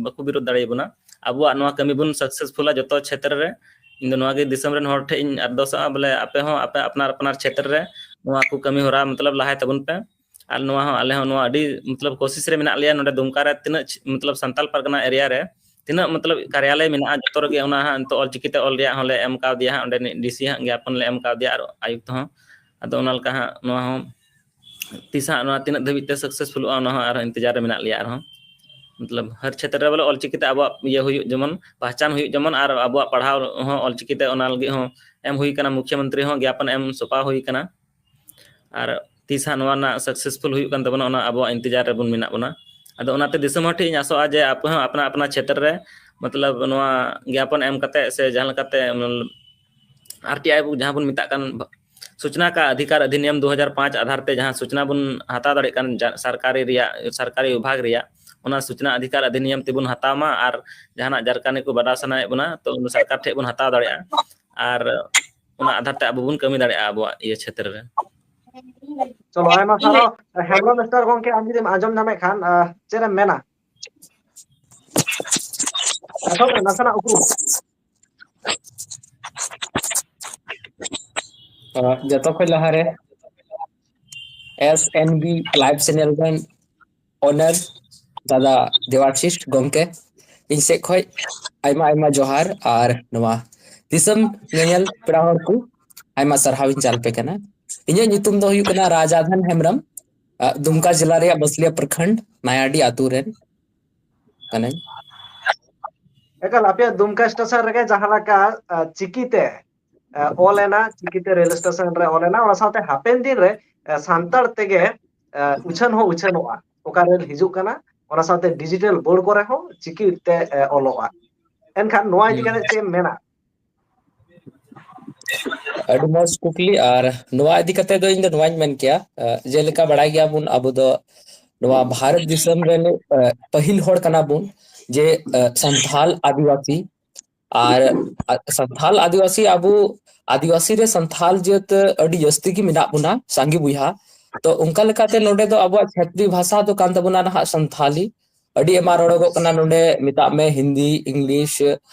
ᱵᱟᱠᱚ ᱵᱤᱨᱳᱫ ᱫᱟᱲᱮᱭᱟᱵᱚᱱᱟ᱾ ᱟᱵᱚᱣᱟᱜ ᱱᱚᱣᱟ ᱠᱟᱹᱢᱤ ᱵᱚᱱ successful ᱟ ᱡᱚᱛᱚ ᱪᱷᱮᱛᱨᱚ ᱨᱮ᱾ ᱤᱧ ᱫᱚ ᱱᱚᱣᱟ ᱜᱮ ᱫᱤᱥᱚᱢ ᱨᱮᱱ ᱦᱚᱲ ᱴᱷᱮᱱ ᱤᱧ ᱟᱨᱫᱟᱥᱚᱜᱼᱟ, ᱵᱚᱞᱮ ᱟᱯᱮ ᱦᱚᱸ ᱟᱯᱮ ᱟᱯᱱᱟᱨ ᱟᱯᱱᱟᱨ ᱪᱷᱮᱛᱨᱚ ᱨᱮ ᱱᱚᱣᱟ ᱠᱚ ᱠᱟᱹᱢᱤ ᱦᱚᱨᱟ ᱢᱚᱛᱞᱚᱵ ᱞᱟᱦᱟᱭ ᱛᱟᱵᱚᱱ ᱯᱮ᱾ ᱟᱨ ᱱᱚᱣᱟ ᱦᱚᱸ ᱟᱞᱮ ᱦᱚᱸ ᱱᱚᱣᱟ ᱟᱹᱰᱤ ᱢᱚᱛᱞᱚᱵ ᱠᱳᱥᱤᱥ ᱨᱮ ᱢᱮᱱᱟᱜ ᱞᱮᱭᱟ᱾ ᱱᱚᱰᱮ ᱫᱩᱢᱠᱟ ᱨᱮ ᱛᱤᱱᱟᱹᱜ ᱪᱷ-, ᱢᱚᱛᱞᱚᱵ ᱥᱟᱱᱛᱟᱞ ᱯᱟᱨᱜᱟᱱᱟ area ᱨᱮ ᱛᱤᱱᱟᱹᱜ ᱢᱚᱛᱞᱚᱵ ᱠᱟᱨᱭᱟᱞᱚᱭ ᱢᱮᱱᱟᱜᱼᱟ, ᱡᱚᱛᱚ ᱨᱮᱜᱮ ᱚᱱᱟ ᱦᱟᱸᱜ ᱱᱤᱛᱚᱜ ᱚᱞᱪᱤᱠᱤ ᱛᱮ ᱚᱞ ᱨᱮᱭᱟᱜ ᱦᱚᱸᱞᱮ ᱮᱢ ᱠᱟᱣᱫᱮᱭᱟ ᱦᱟᱸᱜ, ᱚᱸᱰᱮ ᱰᱤ ᱥᱤ ᱦᱟᱸᱜ ᱜᱮᱭᱟᱯᱚᱱ ᱞᱮ ᱮᱢ ᱠᱟᱣᱫᱮᱭᱟ ᱟᱨ ᱟᱭᱩᱠᱛᱚ ᱦᱚᱸ᱾ ᱟᱫᱚ ᱚᱱᱟ ᱞᱮᱠᱟ ᱦᱟᱸᱜ ᱱᱚᱣᱟ ᱦᱚᱸ ᱛᱤᱥ ᱦᱟᱸᱜ ᱱᱚᱣᱟ ᱛᱤᱱᱟᱹᱜ ᱫᱷᱟᱹᱵᱤᱡ ᱛᱮ ᱥᱟᱠᱥᱮᱥᱯᱷᱩᱞᱚᱜᱼᱟ, ᱚᱱᱟ ᱦᱚᱸ ᱟᱨᱦᱚᱸ ᱤᱱᱛᱮᱡᱟᱨ ᱨᱮ ᱢᱮᱱᱟᱜ ᱞᱮᱭᱟ ᱟᱨᱦᱚᱸ᱾ ᱢᱚᱛᱞᱚᱵ ᱦᱟᱨ ᱪᱷᱮᱛᱨᱚ ᱨᱮ ᱵᱚᱞᱮ ᱚᱞᱪᱤᱠᱤ ᱛᱮ ᱟᱵᱚᱣᱟᱜ ᱤᱭᱟᱹ ᱦᱩᱭᱩᱜ ᱡᱮᱢᱚᱱ, ᱯᱟᱦᱪᱟᱱ ᱦᱩᱭᱩᱜ ᱡᱮᱢᱚᱱ, ᱟᱨ ᱟᱵᱚᱣᱟᱜ ᱯᱟᱲᱦᱟᱣ ᱦᱚᱸ ᱚᱞᱪᱤᱠᱤ ᱛᱮ ᱚᱱᱟ ᱞᱟᱹᱜᱤᱫ ᱦᱚᱸ ᱮᱢ ᱦᱩᱭ ᱠᱟᱱᱟ, ᱢᱩᱠᱷᱭᱚ ᱢᱚᱱᱛᱨᱤ ᱦᱚᱸ ᱜᱮᱭᱟᱯᱚᱱ ᱮᱢ ᱥᱚᱯᱟ ᱦᱩᱭ ᱠᱟᱱᱟ᱾ ᱟᱨ ᱛᱤᱥ ᱦᱟᱸᱜ ᱱᱚᱣᱟ ᱨᱮᱱᱟᱜ ᱥᱟᱠᱥᱮᱥᱯᱷᱩᱞ ᱦᱩᱭᱩᱜ ᱠᱟᱱ ᱛᱟᱵᱚᱱᱟ, ᱚᱱᱟ ᱟᱵᱚᱣᱟᱜ ᱤᱱᱛᱮᱡᱟᱨ ᱨᱮᱵᱚᱱ ᱢᱮᱱᱟᱜ ᱵᱚᱱᱟ᱾ ᱟᱫᱚ ᱚᱱᱟᱛᱮ ᱫᱤᱥᱚᱢ ᱦᱚᱲ ᱴᱷᱮᱱ ᱤᱧ ᱟᱥᱚᱜᱼᱟ ᱡᱮ ᱟᱯᱮ ᱦᱚᱸ ᱟᱯᱱᱟ ᱟᱯᱱᱟ ᱪᱷᱮᱛᱨᱚ ᱨᱮ ᱢᱚᱛᱞᱚᱵ ᱱᱚᱣᱟ ᱜᱮᱭᱟᱯᱚᱱ ᱮᱢ ᱠᱟᱛᱮ ᱥᱮ ᱡᱟᱦᱟᱸ ᱞᱮᱠᱟᱛᱮ ᱟᱨ ᱴᱤ ᱟᱭ ᱡᱟᱦᱟᱸ ᱵᱚᱱ ᱢᱮᱛᱟᱜ ᱠᱟᱱ ᱥᱩᱪᱱᱟ ᱠᱟ ᱚᱫᱷᱤᱠᱟᱨ ᱚᱫᱷᱤᱱᱤᱭᱚᱢ ᱫᱩ ᱦᱟᱡᱟᱨ ᱯᱟᱸᱪ ᱟᱫᱷᱟᱨ ᱛᱮ ᱡᱟᱦᱟᱸ ᱥᱩᱪᱱᱟ ᱵᱚᱱ ᱦᱟᱛᱟᱣ ᱫᱟᱲᱮᱭᱟᱜ ᱠᱟᱱ ᱡᱟ-, ᱥᱚᱨᱠᱟᱨᱤ ᱨᱮᱭᱟᱜ, ᱥᱚᱨᱠᱟᱨᱤ ᱵᱤᱵᱷᱟᱜᱽ ᱨᱮᱭᱟᱜ, ᱚᱱᱟ ᱥᱩᱪᱱᱟ ᱚᱫᱷᱤᱠᱟᱨ ᱚᱫᱷᱤᱱᱤᱭᱚᱢ ᱛᱮᱵᱚᱱ ᱦᱟᱛᱟᱣ ᱢᱟ᱾ ᱟᱨ ᱡᱟᱦᱟᱱᱟᱜ ᱡᱟᱨᱠᱟᱱᱤ ᱠᱚ ᱵᱟᱰᱟᱭ ᱥᱟᱱᱟᱭᱮᱫ ᱵᱚᱱᱟ, ᱛᱚ ᱩᱱ ᱥᱚᱨᱠᱟᱨ ᱴᱷᱮᱱ ᱵᱚᱱ ᱦᱟᱛᱟᱣ ᱫᱟᱲᱮᱭᱟᱜᱼᱟ᱾ ᱟᱨ ᱚᱱᱟ ᱟᱫᱷᱟᱨ ᱛᱮ ᱟᱵᱚ ᱵᱚᱱ ᱠᱟᱹᱢᱤ ᱫᱟᱲᱮᱭᱟᱜᱼᱟ ᱟᱵᱚᱣᱟᱜ ᱤᱭᱟᱹ ᱪᱷᱮᱛᱨᱚ ᱨᱮ᱾ ᱪᱚᱞᱚ, ᱟᱭᱢᱟ ᱥᱟᱨᱦᱟᱣ᱾ ᱦᱮᱢᱵᱨᱚᱢ ᱢᱤᱥᱴᱟᱨ ᱜᱚᱝᱠᱮ, ᱟᱢ ᱡᱩᱫᱤᱢ ᱟᱸᱡᱚᱢ ᱧᱟᱢᱮᱫ ᱠᱷᱟᱱ, ᱟᱦ, ᱪᱮᱫ ᱮᱢ ᱢᱮᱱᱟ? ᱮᱛᱚᱦᱚᱵ ᱢᱮ, ᱱᱟᱥᱮᱱᱟᱜ ᱩᱯᱨᱩᱢ᱾ ᱟᱦ, ᱡᱚᱛᱚ ᱠᱷᱚᱱ ᱞᱟᱦᱟᱨᱮ S N B Live Channel ᱨᱮᱱ owner ᱫᱟᱫᱟ ᱫᱮᱣᱟᱥᱤᱥ ᱜᱚᱝᱠᱮ, ᱤᱧ ᱥᱮᱫ ᱠᱷᱚᱱ ᱟᱭᱢᱟ ᱟᱭᱢᱟ ᱡᱚᱦᱟᱨ᱾ ᱟᱨ ᱱᱚᱣᱟ ᱫᱤᱥᱚᱢ ᱧᱮᱧᱮᱞ ᱯᱮᱲᱟ ᱦᱚᱲ ᱠᱚ, ᱟᱭᱢᱟ ᱥᱟᱨᱦᱟᱣ ᱤᱧ ᱪᱟᱞ ᱟᱯᱮ ᱠᱟᱱᱟ᱾ ᱤᱧᱟᱹᱜ ᱧᱩᱛᱩᱢ ᱫᱚ ᱦᱩᱭᱩᱜ ᱠᱟᱱᱟ ᱨᱟᱡᱟᱫᱷᱚᱱ ᱦᱮᱢᱵᱨᱚᱢ᱾ ᱟᱦ, ᱫᱩᱢᱠᱟ ᱡᱮᱞᱟ ᱨᱮᱭᱟᱜ ᱵᱟᱹᱥᱞᱤᱭᱟ ᱯᱨᱚᱠᱷᱚᱸᱰ ᱱᱟᱭᱟᱰᱤ ᱟᱛᱳ ᱨᱮᱱ ᱠᱟᱹᱱᱟᱹᱧ᱾ ᱮᱠᱟᱞ, ᱟᱯᱮᱭᱟᱜ ᱫᱩᱢᱠᱟ ᱥᱴᱮᱥᱚᱱ ᱨᱮᱜᱮ ᱡᱟᱦᱟᱸ ᱞᱮᱠᱟ, ᱟᱦ, ᱪᱤᱠᱤᱛᱮ, ᱟᱦ, ᱚᱞ ᱮᱱᱟ, ᱪᱤᱠᱤᱛᱮ ᱨᱮᱞ ᱥᱴᱮᱥᱚᱱ ᱨᱮ ᱚᱞ ᱮᱱᱟ, ᱚᱱᱟ ᱥᱟᱶᱛᱮ ᱦᱟᱯᱮᱱ ᱫᱤᱱ ᱨᱮ, ᱟᱦ, ᱥᱟᱱᱛᱟᱲ ᱛᱮᱜᱮ, ᱟᱦ, ᱩᱪᱷᱟᱹᱱ ᱦᱚᱸ ᱩᱪᱷᱟᱹᱱᱚᱜᱼᱟ᱾ ᱚᱠᱟ ᱨᱮᱞ ᱦᱤᱡᱩᱜ ᱠᱟᱱᱟ, ᱚᱱᱟ ᱥᱟᱶᱛᱮ ᱰᱤᱡᱤᱴᱟᱞ ᱵᱳᱨᱰ ᱠᱚᱨᱮ ᱦᱚᱸ ᱪᱤᱠᱤ ᱛᱮ, ᱟᱦ, ᱚᱞᱚᱜᱼᱟ᱾ ᱮᱱᱠᱷᱟᱱ ᱱᱚᱣᱟ ᱤᱫᱤ ᱦᱩᱸ᱾ ᱠᱟᱛᱮ ᱪᱮᱫ ᱮᱢ ᱢᱮᱱᱟ? ᱟᱹᱰᱤ ᱢᱚᱡᱽ ᱠᱩᱠᱞᱤ᱾ ᱟᱨ ᱱᱚᱣᱟ ᱤᱫᱤ ᱠᱟᱛᱮ ᱫᱚ ᱤᱧ ᱫᱚ ᱱᱚᱣᱟᱧ ᱢᱮᱱ ᱠᱮᱭᱟ, ᱟᱦ, ᱡᱮᱞᱮᱠᱟ ᱵᱟᱲᱟᱭ ᱜᱮᱭᱟᱵᱚᱱ, ᱟᱵᱚ ᱫᱚ ᱱᱚᱣᱟ ᱵᱷᱟᱨᱚᱛ ᱫᱤᱥᱚᱢ ᱨᱮᱱ, ᱟᱦ, ᱯᱟᱹᱦᱤᱞ ᱦᱚᱲ ᱠᱟᱱᱟ ᱵᱚᱱ, ᱡᱮ, ᱟᱦ, ᱥᱟᱱᱛᱷᱟᱞ ᱟᱹᱫᱤᱵᱟᱹᱥᱤ᱾ ᱟᱨ, ᱟᱨ ᱥᱟᱱᱛᱷᱟᱞ ᱟᱹᱫᱤᱵᱟᱹᱥᱤ, ᱟᱵᱚ ᱟᱹᱫᱤᱵᱟᱹᱥᱤ ᱨᱮ ᱥᱟᱱᱛᱷᱟᱞ ᱡᱟᱹᱛ ᱟᱹᱰᱤ ᱡᱟᱹᱥᱛᱤ ᱜᱮ ᱢᱮᱱᱟᱜ ᱵᱚᱱᱟ, ᱥᱟᱸᱜᱮ ᱵᱚᱭᱦᱟ᱾ ᱛᱚ ᱚᱱᱠᱟ ᱞᱮᱠᱟᱛᱮ ᱱᱚᱰᱮ ᱫᱚ ᱟᱵᱚᱣᱟᱜ ᱪᱷᱟᱹᱛᱨᱤ ᱵᱷᱟᱥᱟ ᱫᱚ ᱠᱟᱱ ᱛᱟᱵᱚᱱᱟ ᱱᱟᱦᱟᱜ ᱥᱟᱱᱛᱷᱟᱞᱤ᱾ ᱟᱹᱰᱤ ᱟᱭᱢᱟ ᱨᱚᱲᱚᱜᱚᱜ ᱠᱟᱱᱟ ᱱᱚᱰᱮ, ᱢᱮᱛᱟᱜ ᱢᱮ ᱦᱤᱱᱫᱤ, ᱤᱝᱞᱤᱥ,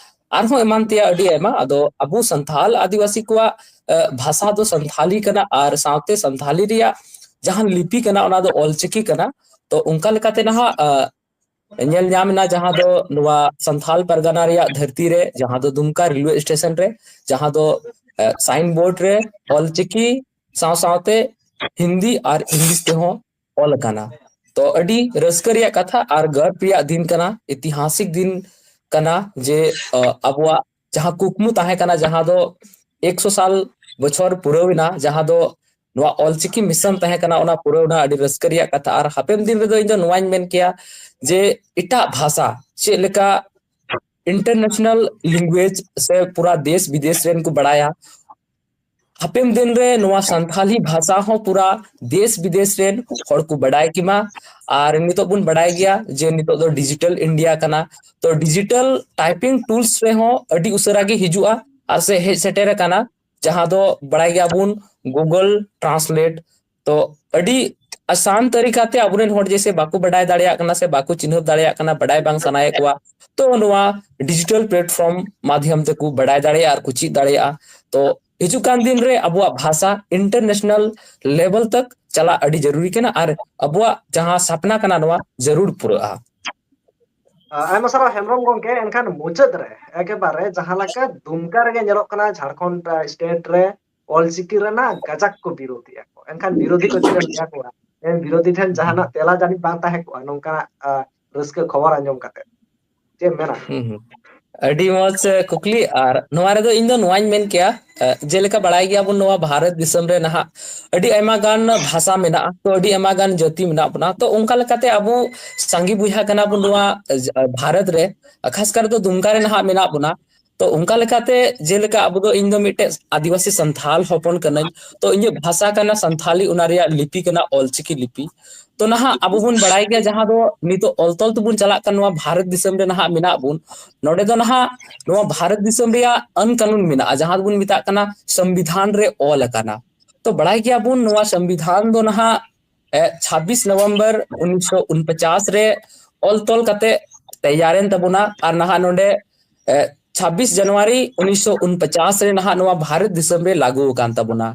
ᱟᱨᱦᱚᱸ ᱮᱢᱟᱱ ᱛᱮᱭᱟᱜ ᱟᱹᱰᱤ ᱟᱭᱢᱟ᱾ ᱟᱫᱚ ᱟᱵᱚ ᱥᱟᱱᱛᱷᱟᱞ ᱟᱹᱫᱤᱵᱟᱹᱥᱤ ᱠᱚᱣᱟᱜ, ᱟᱦ, ᱵᱷᱟᱥᱟ ᱫᱚ ᱥᱟᱱᱛᱷᱟᱞᱤ ᱠᱟᱱᱟ, ᱟᱨ ᱥᱟᱶᱛᱮ ᱥᱟᱱᱛᱷᱟᱞᱤ ᱨᱮᱭᱟᱜ ᱡᱟᱦᱟᱸ ᱞᱤᱯᱤ ᱠᱟᱱᱟ, ᱚᱱᱟ ᱫᱚ ᱚᱞᱪᱤᱠᱤ ᱠᱟᱱᱟ᱾ ᱛᱚ ᱚᱱᱠᱟ ᱞᱮᱠᱟᱛᱮ ᱱᱟᱦᱟᱜ, ᱟᱦ, ᱧᱮᱞ ᱧᱟᱢ ᱮᱱᱟ, ᱡᱟᱦᱟᱸ ᱫᱚ ᱱᱚᱣᱟ ᱥᱟᱱᱛᱷᱟᱞ ᱯᱟᱨᱜᱟᱱᱟ ᱨᱮᱭᱟᱜ ᱫᱷᱟᱹᱨᱛᱤ ᱨᱮ, ᱡᱟᱦᱟᱸ ᱫᱚ ᱫᱩᱢᱠᱟ ᱨᱮᱞᱣᱮ ᱥᱴᱮᱥᱚᱱ ᱨᱮ, ᱡᱟᱦᱟᱸ ᱫᱚ ᱥᱟᱭᱤᱱ ᱵᱳᱨᱰ ᱨᱮ ᱚᱞᱪᱤᱠᱤ ᱥᱟᱶ ᱥᱟᱶᱛᱮ ᱦᱤᱱᱫᱤ ᱟᱨ ᱤᱝᱞᱤᱥ ᱛᱮᱦᱚᱸ ᱚᱞ ᱟᱠᱟᱱᱟ᱾ ᱛᱚ ᱟᱹᱰᱤ ᱨᱟᱹᱥᱠᱟᱹ ᱨᱮᱭᱟᱜ ᱠᱟᱛᱷᱟ ᱟᱨ ᱜᱚᱨᱵ ᱨᱮᱭᱟᱜ ᱫᱤᱱ ᱠᱟᱱᱟ, ᱤᱛᱤᱦᱟᱥᱤᱠ ᱫᱤᱱ ᱠᱟᱱᱟ, ᱡᱮ ᱟᱵᱚᱣᱟᱜ ᱡᱟᱦᱟᱸ ᱠᱩᱠᱢᱩ ᱛᱟᱦᱮᱸ ᱠᱟᱱᱟ, ᱡᱟᱦᱟᱸ ᱫᱚ ᱮᱠᱥᱚ ᱥᱟᱞ ᱵᱚᱪᱷᱚᱨ ᱯᱩᱨᱟᱹᱣ ᱮᱱᱟ, ᱡᱟᱦᱟᱸ ᱫᱚ ᱱᱚᱣᱟ ᱚᱞᱪᱤᱠᱤ ᱢᱤᱥᱚᱱ ᱛᱟᱦᱮᱸ ᱠᱟᱱᱟ, ᱚᱱᱟ ᱯᱩᱨᱟᱹᱣ ᱮᱱᱟ, ᱟᱹᱰᱤ ᱨᱟᱹᱥᱠᱟᱹ ᱨᱮᱭᱟᱜ ᱠᱟᱛᱷᱟ᱾ ᱟᱨ ᱦᱟᱯᱮᱱ ᱫᱤᱱ ᱨᱮᱫᱚ ᱤᱧ ᱫᱚ ᱱᱚᱣᱟᱧ ᱢᱮᱱ ᱠᱮᱭᱟ ᱡᱮ ᱮᱴᱟᱜ ᱵᱷᱟᱥᱟ ᱪᱮᱫ ᱞᱮᱠᱟ ᱤᱱᱴᱟᱨᱱᱮᱥᱱᱟᱞ ᱞᱮᱝᱜᱩᱭᱮᱡᱽ ᱥᱮ ᱯᱩᱨᱟ ᱫᱮᱥ ᱵᱤᱫᱮᱥ ᱨᱮᱱ ᱠᱚ ᱵᱟᱲᱟᱭᱟ, ᱦᱟᱯᱮᱱ ᱫᱤᱱ ᱨᱮ ᱱᱚᱣᱟ ᱥᱟᱱᱛᱷᱟᱞᱤ ᱵᱷᱟᱥᱟ ᱦᱚᱸ ᱯᱩᱨᱟ ᱫᱮᱥ ᱵᱤᱫᱮᱥ ᱨᱮᱱ ᱦᱚᱲ ᱠᱚ ᱵᱟᱰᱟᱭ ᱠᱮᱢᱟ᱾ ᱟᱨ ᱱᱤᱛᱚᱜ ᱵᱚᱱ ᱵᱟᱰᱟᱭ ᱜᱮᱭᱟ ᱡᱮ ᱱᱤᱛᱚᱜ ᱫᱚ ᱰᱤᱡᱤᱴᱟᱞ ᱤᱱᱰᱤᱭᱟ ᱠᱟᱱᱟ, ᱛᱚ ᱰᱤᱡᱤᱴᱟᱞ ᱴᱟᱭᱯᱤᱝ ᱴᱩᱞᱥ ᱨᱮᱦᱚᱸ ᱟᱹᱰᱤ ᱩᱥᱟᱹᱨᱟ ᱜᱮ ᱦᱤᱡᱩᱜᱼᱟ ᱟᱨ ᱥᱮ ᱦᱮᱡ ᱥᱮᱴᱮᱨ ᱟᱠᱟᱱᱟ, ᱡᱟᱦᱟᱸ ᱫᱚ ᱵᱟᱲᱟᱭ ᱜᱮᱭᱟᱵᱚᱱ ᱜᱩᱜᱚᱞ ᱴᱨᱟᱱᱥᱞᱮᱴ᱾ ᱛᱚ ᱟᱹᱰᱤ ᱟᱥᱟᱱ ᱛᱟᱹᱨᱤᱠᱟ ᱛᱮ ᱟᱵᱚᱨᱮᱱ ᱦᱚᱲ ᱡᱮᱥᱮ ᱵᱟᱠᱚ ᱵᱟᱰᱟᱭ ᱫᱟᱲᱮᱭᱟᱜ ᱠᱟᱱᱟ ᱥᱮ ᱵᱟᱠᱚ ᱪᱤᱱᱦᱟᱹᱯ ᱫᱟᱲᱮᱭᱟᱜ ᱠᱟᱱᱟ, ᱵᱟᱰᱟᱭ ᱵᱟᱝ ᱥᱟᱱᱟᱭᱮᱫ ᱠᱚᱣᱟ, ᱛᱚ ᱱᱚᱣᱟ ᱰᱤᱡᱤᱴᱟᱞ ᱯᱞᱟᱴᱯᱷᱚᱨᱢ ᱢᱟᱫᱷᱭᱚᱢ ᱛᱮᱠᱚ ᱵᱟᱰᱟᱭ ᱫᱟᱲᱮᱭᱟᱜᱼᱟ ᱟᱨ ᱠᱚ ᱪᱮᱫ ᱫᱟᱲᱮᱭᱟᱜᱼᱟ᱾ ᱛᱚ ᱦᱤᱡᱩᱜ ᱠᱟᱱ ᱫᱤᱱ ᱨᱮ ᱟᱵᱚᱣᱟᱜ ᱵᱷᱟᱥᱟ ᱤᱱᱴᱟᱨᱱᱮᱥᱱᱟᱞ ᱞᱮᱵᱮᱞ ᱛᱟᱠ ᱪᱟᱞᱟᱜ ᱟᱹᱰᱤ ᱡᱟᱹᱨᱩᱨᱤ ᱠᱟᱱᱟ ᱟᱨ ᱟᱵᱚᱣᱟᱜ ᱡᱟᱦᱟᱸ ᱥᱟᱯᱱᱟ ᱠᱟᱱᱟ ᱱᱚᱣᱟ ᱡᱟᱹᱨᱩᱲ ᱯᱩᱨᱟᱹᱜᱼᱟ᱾ ᱟᱭᱢᱟ ᱥᱟᱨᱦᱟᱣ ᱦᱮᱢᱵᱨᱚᱢ ᱜᱚᱝᱠᱮ᱾ ᱮᱱᱠᱷᱟᱱ ᱢᱩᱪᱟᱹᱫ ᱨᱮ ᱮᱠᱮᱵᱟᱨᱮ ᱡᱟᱦᱟᱸ ᱞᱮᱠᱟ ᱫᱩᱢᱠᱟ ᱨᱮᱜᱮ ᱧᱮᱞᱚᱜ ᱠᱟᱱᱟ, ᱡᱷᱟᱲᱠᱷᱚᱸᱰ ᱥᱴᱮᱴ ᱨᱮ ᱚᱞᱪᱤᱠᱤ ᱨᱮᱱᱟᱜ ᱜᱟᱡᱟᱠ ᱠᱚ ᱵᱤᱨᱳᱫᱷᱤᱭᱟ ᱠᱚ, ᱮᱱᱠᱷᱟᱱ ᱵᱤᱨᱳᱫᱷᱤ ᱠᱚ ᱪᱮᱫ ᱮᱢ ᱞᱟᱹᱭᱟ ᱠᱚᱣᱟ? ᱮᱱ ᱵᱤᱨᱳᱫᱷᱤ ᱴᱷᱮᱱ ᱡᱟᱦᱟᱱᱟᱜ ᱛᱮᱞᱟ ᱡᱟᱹᱱᱤᱡ ᱵᱟᱝ ᱛᱟᱦᱮᱸ ᱠᱚᱜᱼᱟ ᱱᱚᱝᱠᱟᱱᱟᱜ ᱨᱟᱹᱥᱠᱟᱹ ᱠᱷᱚᱵᱚᱨ ᱟᱸᱡᱚᱢ ᱠᱟᱛᱮ᱾ ᱪᱮᱫ ᱮᱢ ᱢᱮᱱᱟ? ᱦᱩᱸ ᱦᱩᱸ᱾ ᱟᱹᱰᱤ ᱢᱚᱡᱽ ᱠᱩᱠᱞᱤ᱾ ᱟᱨ ᱱᱚᱣᱟ ᱨᱮᱫᱚ ᱤᱧ ᱫᱚ ᱱᱚᱣᱟᱧ ᱢᱮᱱ ᱠᱮᱭᱟ, ᱡᱮᱞᱮᱠᱟ ᱵᱟᱲᱟᱭ ᱜᱮᱭᱟᱵᱚᱱ, ᱱᱚᱣᱟ ᱵᱷᱟᱨᱚᱛ ᱫᱤᱥᱚᱢ ᱨᱮ ᱱᱟᱦᱟᱜ ᱟᱹᱰᱤ ᱟᱭᱢᱟ ᱜᱟᱱ ᱵᱷᱟᱥᱟ ᱢᱮᱱᱟᱜᱼᱟ, ᱛᱚ ᱟᱹᱰᱤ ᱟᱭᱢᱟ ᱜᱟᱱ ᱡᱟᱹᱛᱤ ᱢᱮᱱᱟᱜ ᱵᱚᱱᱟ᱾ ᱛᱚ ᱚᱱᱠᱟ ᱞᱮᱠᱟᱛᱮ ᱟᱵᱚ ᱥᱟᱸᱜᱮ ᱵᱚᱭᱦᱟ ᱠᱟᱱᱟ ᱵᱚᱱ ᱱᱚᱣᱟ ᱵᱷᱟᱨᱚᱛ ᱨᱮ, ᱠᱷᱟᱥ ᱠᱟᱨ ᱫᱚ ᱫᱩᱢᱠᱟ ᱨᱮ ᱱᱟᱦᱟᱜ ᱢᱮᱱᱟᱜ ᱵᱚᱱᱟ᱾ ᱛᱚ ᱚᱱᱠᱟ ᱞᱮᱠᱟᱛᱮ ᱡᱮᱞᱮᱠᱟ ᱟᱵᱚ ᱫᱚ, ᱤᱧ ᱫᱚ ᱢᱤᱫᱴᱮᱡ ᱟᱹᱫᱤᱵᱟᱹᱥᱤ ᱥᱟᱱᱛᱷᱟᱞ ᱦᱚᱯᱚᱱ ᱠᱟᱹᱱᱟᱹᱧ, ᱛᱚ ᱤᱧᱟᱹᱜ ᱵᱷᱟᱥᱟ ᱠᱟᱱᱟ ᱥᱟᱱᱛᱷᱟᱞᱤ, ᱚᱱᱟ ᱨᱮᱭᱟᱜ ᱞᱤᱯᱤ ᱠᱟᱱᱟ ᱚᱞᱪᱤᱠᱤ ᱞᱤᱯᱤ᱾ ᱛᱚ ᱱᱟᱦᱟᱜ ᱟᱵᱚ ᱵᱚᱱ ᱵᱟᱲᱟᱭ ᱜᱮᱭᱟ, ᱡᱟᱦᱟᱸ ᱫᱚ ᱱᱤᱛᱚᱜ ᱚᱞ ᱛᱚᱞ ᱛᱮᱵᱚᱱ ᱪᱟᱞᱟᱜ ᱠᱟᱱ ᱱᱚᱣᱟ ᱵᱷᱟᱨᱚᱛ ᱫᱤᱥᱚᱢ ᱨᱮ ᱱᱟᱦᱟᱜ ᱢᱮᱱᱟᱜ ᱵᱚᱱ, ᱱᱚᱰᱮ ᱫᱚ ᱱᱟᱦᱟᱜ ᱱᱚᱣᱟ ᱵᱷᱟᱨᱚᱛ ᱫᱤᱥᱚᱢ ᱨᱮᱭᱟᱜ ᱟᱹᱱ ᱠᱟᱹᱱᱩᱱ ᱢᱮᱱᱟᱜᱼᱟ, ᱡᱟᱦᱟᱸ ᱫᱚᱵᱚᱱ ᱢᱮᱛᱟᱜ ᱠᱟᱱᱟ ᱥᱚᱝᱵᱤᱫᱷᱟᱱ ᱨᱮ ᱚᱞ ᱟᱠᱟᱱᱟ᱾ ᱛᱚ ᱵᱟᱲᱟᱭ ᱜᱮᱭᱟᱵᱚᱱ, ᱱᱚᱣᱟ ᱥᱚᱝᱵᱤᱫᱷᱟᱱ ᱫᱚ ᱱᱟᱦᱟᱜ ᱪᱷᱟᱵᱵᱤᱥ ᱱᱚᱵᱷᱮᱢᱵᱚᱨ ᱩᱱᱤᱥᱥᱚ ᱩᱱᱯᱚᱪᱟᱥ ᱨᱮ ᱚᱞ ᱛᱚᱞ ᱠᱟᱛᱮ ᱛᱮᱭᱟᱨᱮᱱ ᱛᱟᱵᱚᱱᱟ᱾ ᱟᱨ ᱱᱟᱦᱟᱜ ᱱᱚᱰᱮ ᱪᱷᱟᱵᱵᱤᱥ ᱡᱟᱱᱩᱣᱟᱨᱤ ᱩᱱᱤᱥᱥᱚ ᱩᱱᱯᱚᱪᱟᱥ ᱨᱮ ᱱᱟᱦᱟᱜ ᱱᱚᱣᱟ ᱵᱷᱟᱨᱚᱛ ᱫᱤᱥᱚᱢ ᱨᱮ ᱞᱟᱹᱜᱩ ᱟᱠᱟᱱ ᱛᱟᱵᱚᱱᱟ᱾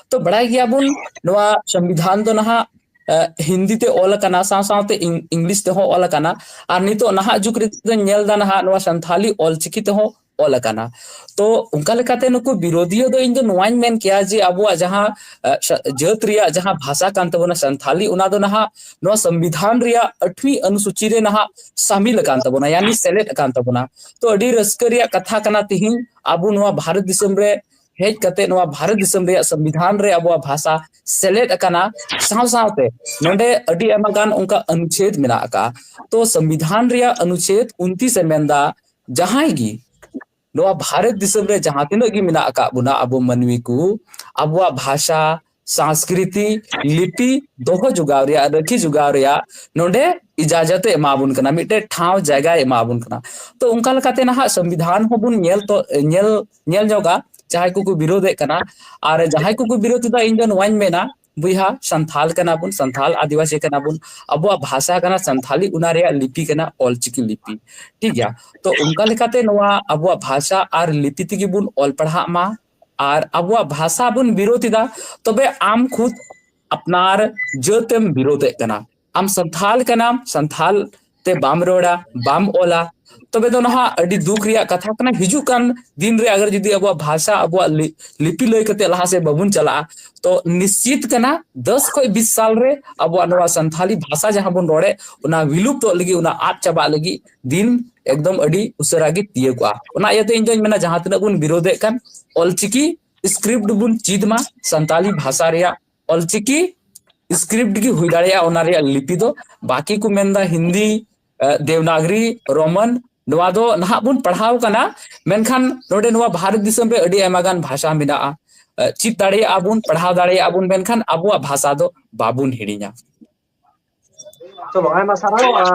ᱛᱚ ᱵᱟᱲᱟᱭ ᱜᱮᱭᱟᱵᱚᱱ, ᱱᱚᱣᱟ ᱥᱚᱝᱵᱤᱫᱷᱟᱱ ᱫᱚ ᱱᱟᱦᱟᱜ ᱦᱤᱱᱫᱤ ᱛᱮ ᱚᱞ ᱟᱠᱟᱱᱟ, ᱥᱟᱶ ᱥᱟᱶᱛᱮ ᱤᱝ-, ᱤᱝᱞᱤᱥ ᱛᱮᱦᱚᱸ ᱚᱞ ᱟᱠᱟᱱᱟ᱾ ᱟᱨ ᱱᱤᱛᱚᱜ ᱱᱟᱦᱟᱜ ᱡᱩᱜᱽ ᱨᱮᱫᱚᱧ ᱧᱮᱞ ᱮᱫᱟ ᱱᱟᱦᱟᱜ ᱱᱚᱣᱟ ᱥᱟᱱᱛᱷᱟᱞᱤ ᱚᱞᱪᱤᱠᱤ ᱛᱮᱦᱚᱸ ᱚᱞ ᱟᱠᱟᱱᱟ᱾ ᱛᱚ ᱚᱱᱠᱟ ᱞᱮᱠᱟᱛᱮ ᱱᱩᱠᱩ ᱵᱤᱨᱳᱫᱷᱤᱭᱟᱹ ᱫᱚ ᱤᱧ ᱫᱚ ᱱᱚᱣᱟᱧ ᱢᱮᱱ ᱠᱮᱭᱟ ᱡᱮ ᱟᱵᱚᱣᱟᱜ ᱡᱟᱦᱟᱸ, ᱮ, ᱥᱟ-, ᱡᱟᱹᱛ ᱨᱮᱭᱟᱜ ᱡᱟᱦᱟᱸ ᱵᱷᱟᱥᱟ ᱠᱟᱱ ᱛᱟᱵᱚᱱᱟ ᱥᱟᱱᱛᱷᱟᱞᱤ, ᱚᱱᱟ ᱫᱚ ᱱᱟᱦᱟᱜ ᱱᱚᱣᱟ ᱥᱚᱝᱵᱤᱫᱷᱟᱱ ᱨᱮᱭᱟᱜ ᱟᱴᱷᱣᱤ ᱚᱱᱩᱥᱩᱪᱤ ᱨᱮ ᱱᱟᱦᱟᱜ ᱥᱟᱢᱤᱞ ᱟᱠᱟᱱ ᱛᱟᱵᱚᱱᱟ, ᱭᱟᱱᱤ ᱥᱮᱞᱮᱫ ᱟᱠᱟᱱ ᱛᱟᱵᱚᱱᱟ᱾ ᱛᱚ ᱟᱹᱰᱤ ᱨᱟᱹᱥᱠᱟᱹ ᱨᱮᱭᱟᱜ ᱠᱟᱛᱷᱟ ᱠᱟᱱᱟ, ᱛᱤᱦᱤᱧ ᱟᱵᱚ ᱱᱚᱣᱟ ᱵᱷᱟᱨᱚᱛ ᱫᱤᱥᱚᱢ ᱨᱮ ᱦᱮᱡ ᱠᱟᱛᱮ ᱱᱚᱣᱟ ᱵᱷᱟᱨᱚᱛ ᱫᱤᱥᱚᱢ ᱨᱮᱭᱟᱜ ᱥᱚᱝᱵᱤᱫᱷᱟᱱ ᱨᱮ ᱟᱵᱚᱣᱟᱜ ᱵᱷᱟᱥᱟ ᱥᱮᱞᱮᱫ ᱟᱠᱟᱱᱟ᱾ ᱥᱟᱶ ᱥᱟᱶᱛᱮ ᱱᱚᱰᱮ ᱟᱹᱰᱤ ᱟᱭᱢᱟ ᱜᱟᱱ ᱚᱱᱠᱟ ᱚᱱᱩᱪᱷᱮᱫ ᱢᱮᱱᱟᱜ ᱟᱠᱟᱫᱼᱟ᱾ ᱛᱚ ᱥᱚᱝᱵᱤᱫᱷᱟᱱ ᱨᱮᱭᱟᱜ ᱚᱱᱩᱪᱷᱮᱫ ᱩᱱᱛᱤᱥ ᱮ ᱢᱮᱱᱫᱟ, ᱡᱟᱦᱟᱸᱭ ᱜᱮ ᱱᱚᱣᱟ ᱵᱷᱟᱨᱚᱛ ᱫᱤᱥᱚᱢ ᱨᱮ ᱡᱟᱦᱟᱸ ᱛᱤᱱᱟᱹᱜ ᱜᱮ ᱢᱮᱱᱟᱜ ᱟᱠᱟᱫ ᱵᱚᱱᱟ ᱟᱵᱚ ᱢᱟᱹᱱᱢᱤ ᱠᱚ, ᱟᱵᱚᱣᱟᱜ ᱵᱷᱟᱥᱟ, ᱥᱟᱝᱥᱠᱨᱤᱛᱤ, ᱞᱤᱯᱤ ᱫᱚᱦᱚ ᱡᱚᱜᱟᱣ ᱨᱮᱭᱟᱜ, ᱨᱟᱹᱠᱷᱤ ᱡᱚᱜᱟᱣ ᱨᱮᱭᱟᱜ ᱱᱚᱰᱮ ᱤᱡᱟᱡᱚᱛ ᱮ ᱮᱢᱟ ᱵᱚᱱ ᱠᱟᱱᱟ, ᱢᱤᱫᱴᱮᱡ ᱴᱷᱟᱶ ᱡᱟᱭᱜᱟᱭ ᱮᱢᱟ ᱵᱚᱱ ᱠᱟᱱᱟ᱾ ᱛᱚ ᱚᱱᱠᱟ ᱞᱮᱠᱟᱛᱮ ᱱᱟᱦᱟᱜ ᱥᱚᱝᱵᱤᱫᱷᱟᱱ ᱦᱚᱸᱵᱚᱱ ᱧᱮᱞ ᱛᱚ, ᱧᱮᱞ, ᱧᱮᱞ ᱧᱚᱜᱟ, ᱡᱟᱦᱟᱸᱭ ᱠᱚᱠᱚ ᱵᱤᱨᱳᱫᱷᱮᱫ ᱠᱟᱱᱟ᱾ ᱟᱨ ᱡᱟᱦᱟᱸᱭ ᱠᱚᱠᱚ ᱵᱤᱨᱳᱫᱷ ᱮᱫᱟ, ᱤᱧ ᱫᱚ ᱱᱚᱣᱟᱧ ᱢᱮᱱᱟ, ᱵᱚᱭᱦᱟ, ᱥᱟᱱᱛᱷᱟᱞ ᱠᱟᱱᱟ ᱵᱚᱱ, ᱥᱟᱱᱛᱷᱟᱞ ᱟᱹᱫᱤᱵᱟᱹᱥᱤ ᱠᱟᱱᱟ ᱵᱚᱱ, ᱟᱵᱚᱣᱟᱜ ᱵᱷᱟᱥᱟ ᱠᱟᱱᱟ ᱥᱟᱱᱛᱷᱟᱞᱤ, ᱚᱱᱟ ᱨᱮᱭᱟᱜ ᱞᱤᱯᱤ ᱠᱟᱱᱟ ᱚᱞᱪᱤᱠᱤ ᱞᱤᱯᱤ, ᱴᱷᱤᱠ ᱜᱮᱭᱟ? ᱛᱚ ᱚᱱᱠᱟ ᱞᱮᱠᱟᱛᱮ ᱱᱚᱣᱟ ᱟᱵᱚᱣᱟᱜ ᱵᱷᱟᱥᱟ ᱟᱨ ᱞᱤᱯᱤ ᱛᱮᱜᱮ ᱵᱚᱱ ᱚᱞ ᱯᱟᱲᱦᱟᱜ ᱢᱟ, ᱟᱨ ᱟᱵᱚᱣᱟᱜ ᱵᱷᱟᱥᱟ ᱵᱚᱱ ᱵᱤᱨᱳᱫᱷ ᱮᱫᱟ, ᱛᱚᱵᱮ ᱟᱢ ᱠᱷᱩᱫ ᱟᱯᱱᱟᱨ ᱡᱟᱹᱛᱮᱢ ᱵᱤᱨᱳᱫᱷᱮᱫ ᱠᱟᱱᱟ᱾ ᱟᱢ ᱥᱟᱱᱛᱷᱟᱞ ᱠᱟᱱᱟᱢ, ᱥᱟᱱᱛᱷᱟᱞ ᱛᱮ ᱵᱟᱢ ᱨᱚᱲᱟ, ᱵᱟᱢ ᱚᱞᱟ, ᱛᱚᱵᱮ ᱫᱚ ᱱᱟᱦᱟᱜ ᱟᱹᱰᱤ ᱫᱩᱠ ᱨᱮᱭᱟᱜ ᱠᱟᱛᱷᱟ ᱠᱟᱱᱟ᱾ ᱦᱤᱡᱩᱜ ᱠᱟᱱ ᱫᱤᱱ ᱨᱮ ᱟᱜᱟᱨ ᱡᱩᱫᱤ ᱟᱵᱚᱣᱟᱜ ᱵᱷᱟᱥᱟ, ᱟᱵᱚᱣᱟᱜ ᱞᱤ-, ᱞᱤᱯᱤ ᱞᱟᱹᱭ ᱠᱟᱛᱮ ᱞᱟᱦᱟ ᱥᱮᱫ ᱵᱟᱵᱚᱱ ᱪᱟᱞᱟᱜᱼᱟ, ᱛᱚ ᱱᱤᱥᱪᱤᱛ ᱠᱟᱱᱟ ᱫᱚᱥ ᱠᱷᱚᱱ ᱵᱤᱥ ᱥᱟᱞ ᱨᱮ ᱟᱵᱚᱣᱟᱜ ᱱᱚᱣᱟ ᱥᱟᱱᱛᱷᱟᱞᱤ ᱵᱷᱟᱥᱟ ᱡᱟᱦᱟᱸ ᱵᱚᱱ ᱨᱚᱲᱮᱫ, ᱚᱱᱟ ᱵᱤᱞᱩᱯᱛᱚᱜ ᱞᱟᱹᱜᱤᱫ, ᱚᱱᱟ ᱟᱫ ᱪᱟᱵᱟᱜ ᱞᱟᱹᱜᱤᱫ ᱫᱤᱱ ᱮᱠᱫᱚᱢ ᱟᱹᱰᱤ ᱩᱥᱟᱹᱨᱟ ᱜᱮ ᱛᱤᱭᱟᱹᱜᱚᱜᱼᱟ᱾ ᱚᱱᱟ ᱤᱭᱟᱹᱛᱮ ᱤᱧ ᱫᱚᱧ ᱢᱮᱱᱟ, ᱡᱟᱦᱟᱸ ᱛᱤᱱᱟᱹᱜ ᱵᱚᱱ ᱵᱤᱨᱳᱫᱷᱮᱫ ᱠᱟᱱ, ᱚᱞᱪᱤᱠᱤ ᱥᱠᱨᱤᱯᱴ ᱵᱚᱱ ᱪᱮᱫ ᱢᱟ, ᱥᱟᱱᱛᱟᱞᱤ ᱵᱷᱟᱥᱟ ᱨᱮᱭᱟᱜ ᱚᱞᱪᱤᱠᱤ ᱥᱠᱨᱤᱯᱴ ᱜᱮ ᱦᱩᱭ ᱫᱟᱲᱮᱭᱟᱜᱼᱟ ᱚᱱᱟ ᱨᱮᱭᱟᱜ ᱞᱤᱯᱤ ᱫᱚ᱾ ᱵᱟᱠᱤ ᱠᱚ ᱢᱮᱱᱫᱟ ᱦᱤᱱᱫᱤ, ᱮ, ᱫᱮᱵᱽᱱᱟᱜᱽᱨᱤ, ᱨᱳᱢᱟᱱ, ᱱᱚᱣᱟ ᱫᱚ ᱱᱟᱦᱟᱜ ᱵᱚᱱ ᱯᱟᱲᱦᱟᱣ ᱠᱟᱱᱟ, ᱢᱮᱱᱠᱷᱟᱱ ᱱᱚᱰᱮ ᱱᱚᱣᱟ ᱵᱷᱟᱨᱚᱛ ᱫᱤᱥᱚᱢ ᱨᱮ ᱟᱹᱰᱤ ᱟᱭᱢᱟ ᱜᱟᱱ ᱵᱷᱟᱥᱟ ᱢᱮᱱᱟᱜᱼᱟ᱾ ᱮ, ᱪᱮᱫ ᱫᱟᱲᱮᱭᱟᱜᱼᱟ ᱵᱚᱱ, ᱯᱟᱲᱦᱟᱣ ᱫᱟᱲᱮᱭᱟᱜᱼᱟ ᱵᱚᱱ, ᱢᱮᱱᱠᱷᱟᱱ ᱟᱵᱚᱣᱟᱜ ᱵᱷᱟᱥᱟ ᱫᱚ ᱵᱟᱵᱚᱱ ᱦᱤᱲᱤᱧᱟ᱾ ᱪᱚᱞᱚ, ᱟᱭᱢᱟ ᱥᱟᱨᱦᱟᱣ, ᱟ,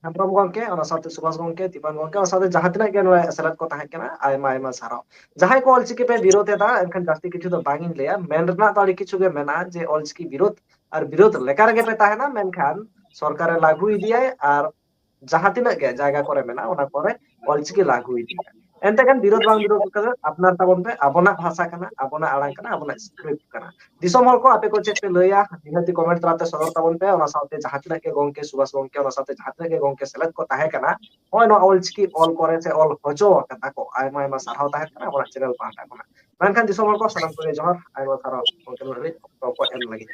ᱦᱮᱢᱵᱨᱚᱢ ᱜᱚᱝᱠᱮ, ᱚᱱᱟ ᱥᱟᱶᱛᱮ ᱥᱩᱵᱷᱟᱥ ᱜᱚᱝᱠᱮ, ᱫᱤᱯᱟᱱ ᱜᱚᱝᱠᱮ, ᱚᱱᱟ ᱥᱟᱶᱛᱮ ᱡᱟᱦᱟᱸ ᱛᱤᱱᱟᱹᱜ ᱜᱮ ᱱᱚᱰᱮ ᱥᱮᱞᱮᱫ ᱠᱚ ᱛᱟᱦᱮᱸ ᱠᱟᱱᱟ, ᱟᱭᱢᱟ ᱟᱭᱢᱟ ᱥᱟᱨᱦᱟᱣ᱾ ᱡᱟᱦᱟᱸᱭ ᱠᱚ ᱚᱞᱪᱤᱠᱤ ᱯᱮ ᱵᱤᱨᱳᱫ ᱮᱫᱟ, ᱮᱱᱠᱷᱟᱱ ᱡᱟᱹᱥᱛᱤ ᱠᱤᱪᱷᱩ ᱫᱚ ᱵᱟᱝ ᱤᱧ ᱞᱟᱹᱭᱟ᱾ ᱢᱮᱱ ᱨᱮᱱᱟᱜ ᱫᱚ ᱟᱹᱰᱤ ᱠᱤᱪᱷᱩ ᱜᱮ ᱢᱮᱱᱟᱜᱼᱟ ᱡᱮ ᱚᱞᱪᱤᱠᱤ ᱵᱤᱨᱳᱫ ᱟᱨ ᱵᱤᱨᱳᱫ ᱞᱮᱠᱟ ᱨᱮᱜᱮ ᱯᱮ ᱛᱟᱦᱮᱱᱟ, ᱢᱮᱱᱠᱷᱟᱱ ᱥᱚᱨᱠᱟᱨᱮ ᱞᱟᱹᱜᱩ ᱤᱫᱤᱭᱟᱭ ᱟᱨ ᱡᱟᱦᱟᱸ ᱛᱤᱱᱟᱹᱜ ᱜᱮ ᱡᱟᱭᱜᱟ ᱠᱚᱨᱮ ᱢᱮᱱᱟᱜᱼᱟ, ᱚᱱᱟ ᱠᱚᱨᱮ ᱚᱞᱪᱤᱠᱤ ᱞᱟᱹᱜᱩ ᱤᱫᱤᱭᱟ᱾ ᱮᱱᱛᱮ ᱠᱷᱟᱱ ᱵᱤᱨᱳᱫ ᱵᱟᱝ ᱵᱤᱨᱳᱫ ᱠᱟᱛᱮ ᱟᱯᱱᱟᱨ ᱛᱟᱵᱚᱱ ᱯᱮ, ᱟᱵᱚᱱᱟᱜ ᱵᱷᱟᱥᱟ ᱠᱟᱱᱟ, ᱟᱵᱚᱱᱟᱜ ᱟᱲᱟᱝ ᱠᱟᱱᱟ, ᱟᱵᱚᱱᱟᱜ ᱥᱠᱨᱤᱯᱴ ᱠᱟᱱᱟ᱾ ᱫᱤᱥᱚᱢ ᱦᱚᱲ ᱠᱚ ᱟᱯᱮ ᱠᱚ ᱪᱮᱫ ᱯᱮ ᱞᱟᱹᱭᱟ, ᱱᱤᱦᱟᱹᱛᱤ ᱠᱚᱢᱮᱱᱴ ᱛᱟᱞᱟᱛᱮ ᱥᱚᱫᱚᱨ ᱛᱟᱵᱚᱱ ᱯᱮ᱾ ᱚᱱᱟ ᱥᱟᱶᱛᱮ ᱡᱟᱦᱟᱸ ᱛᱤᱱᱟᱹᱜ ᱜᱮ ᱜᱚᱝᱠᱮ, ᱥᱩᱵᱷᱟᱥ ᱜᱚᱝᱠᱮ, ᱚᱱᱟ ᱥᱟᱶᱛᱮ ᱡᱟᱦᱟᱸ ᱛᱤᱱᱟᱹᱜ ᱜᱮ ᱜᱚᱝᱠᱮ ᱥᱮᱞᱮᱫ ᱠᱚ ᱛᱟᱦᱮᱸ ᱠᱟᱱᱟ, ᱱᱚᱜᱼᱚᱭ ᱱᱚᱣᱟ ᱚᱞᱪᱤᱠᱤ ᱚᱞ ᱠᱚᱨᱮ ᱥᱮ ᱚᱞ ᱦᱚᱪᱚ ᱟᱠᱟᱫᱟ ᱠᱚ, ᱟᱭᱢᱟ ᱟᱭᱢᱟ ᱥᱟᱨᱦᱟᱣ ᱛᱟᱦᱮᱱ ᱠᱟᱱᱟ ᱟᱵᱚᱱᱟᱜ ᱪᱮᱱᱮᱞ ᱯᱟᱦᱴᱟ ᱠᱷᱚᱱᱟᱜ᱾ ᱢᱮᱱᱠᱷᱟᱱ ᱫᱤᱥᱚᱢ ᱦᱚᱲ ᱠᱚ ᱥᱟᱱᱟᱢ ᱠᱚᱜᱮ ᱡᱚᱦᱟᱨ, ᱟᱭᱢᱟ ᱥᱟᱨᱦᱟᱣ ᱜᱚᱝᱠᱮ ᱱᱚᱰᱮ ᱚᱠᱛᱚ ᱠᱚ ᱮᱢ ᱞᱟᱹᱜᱤᱫ᱾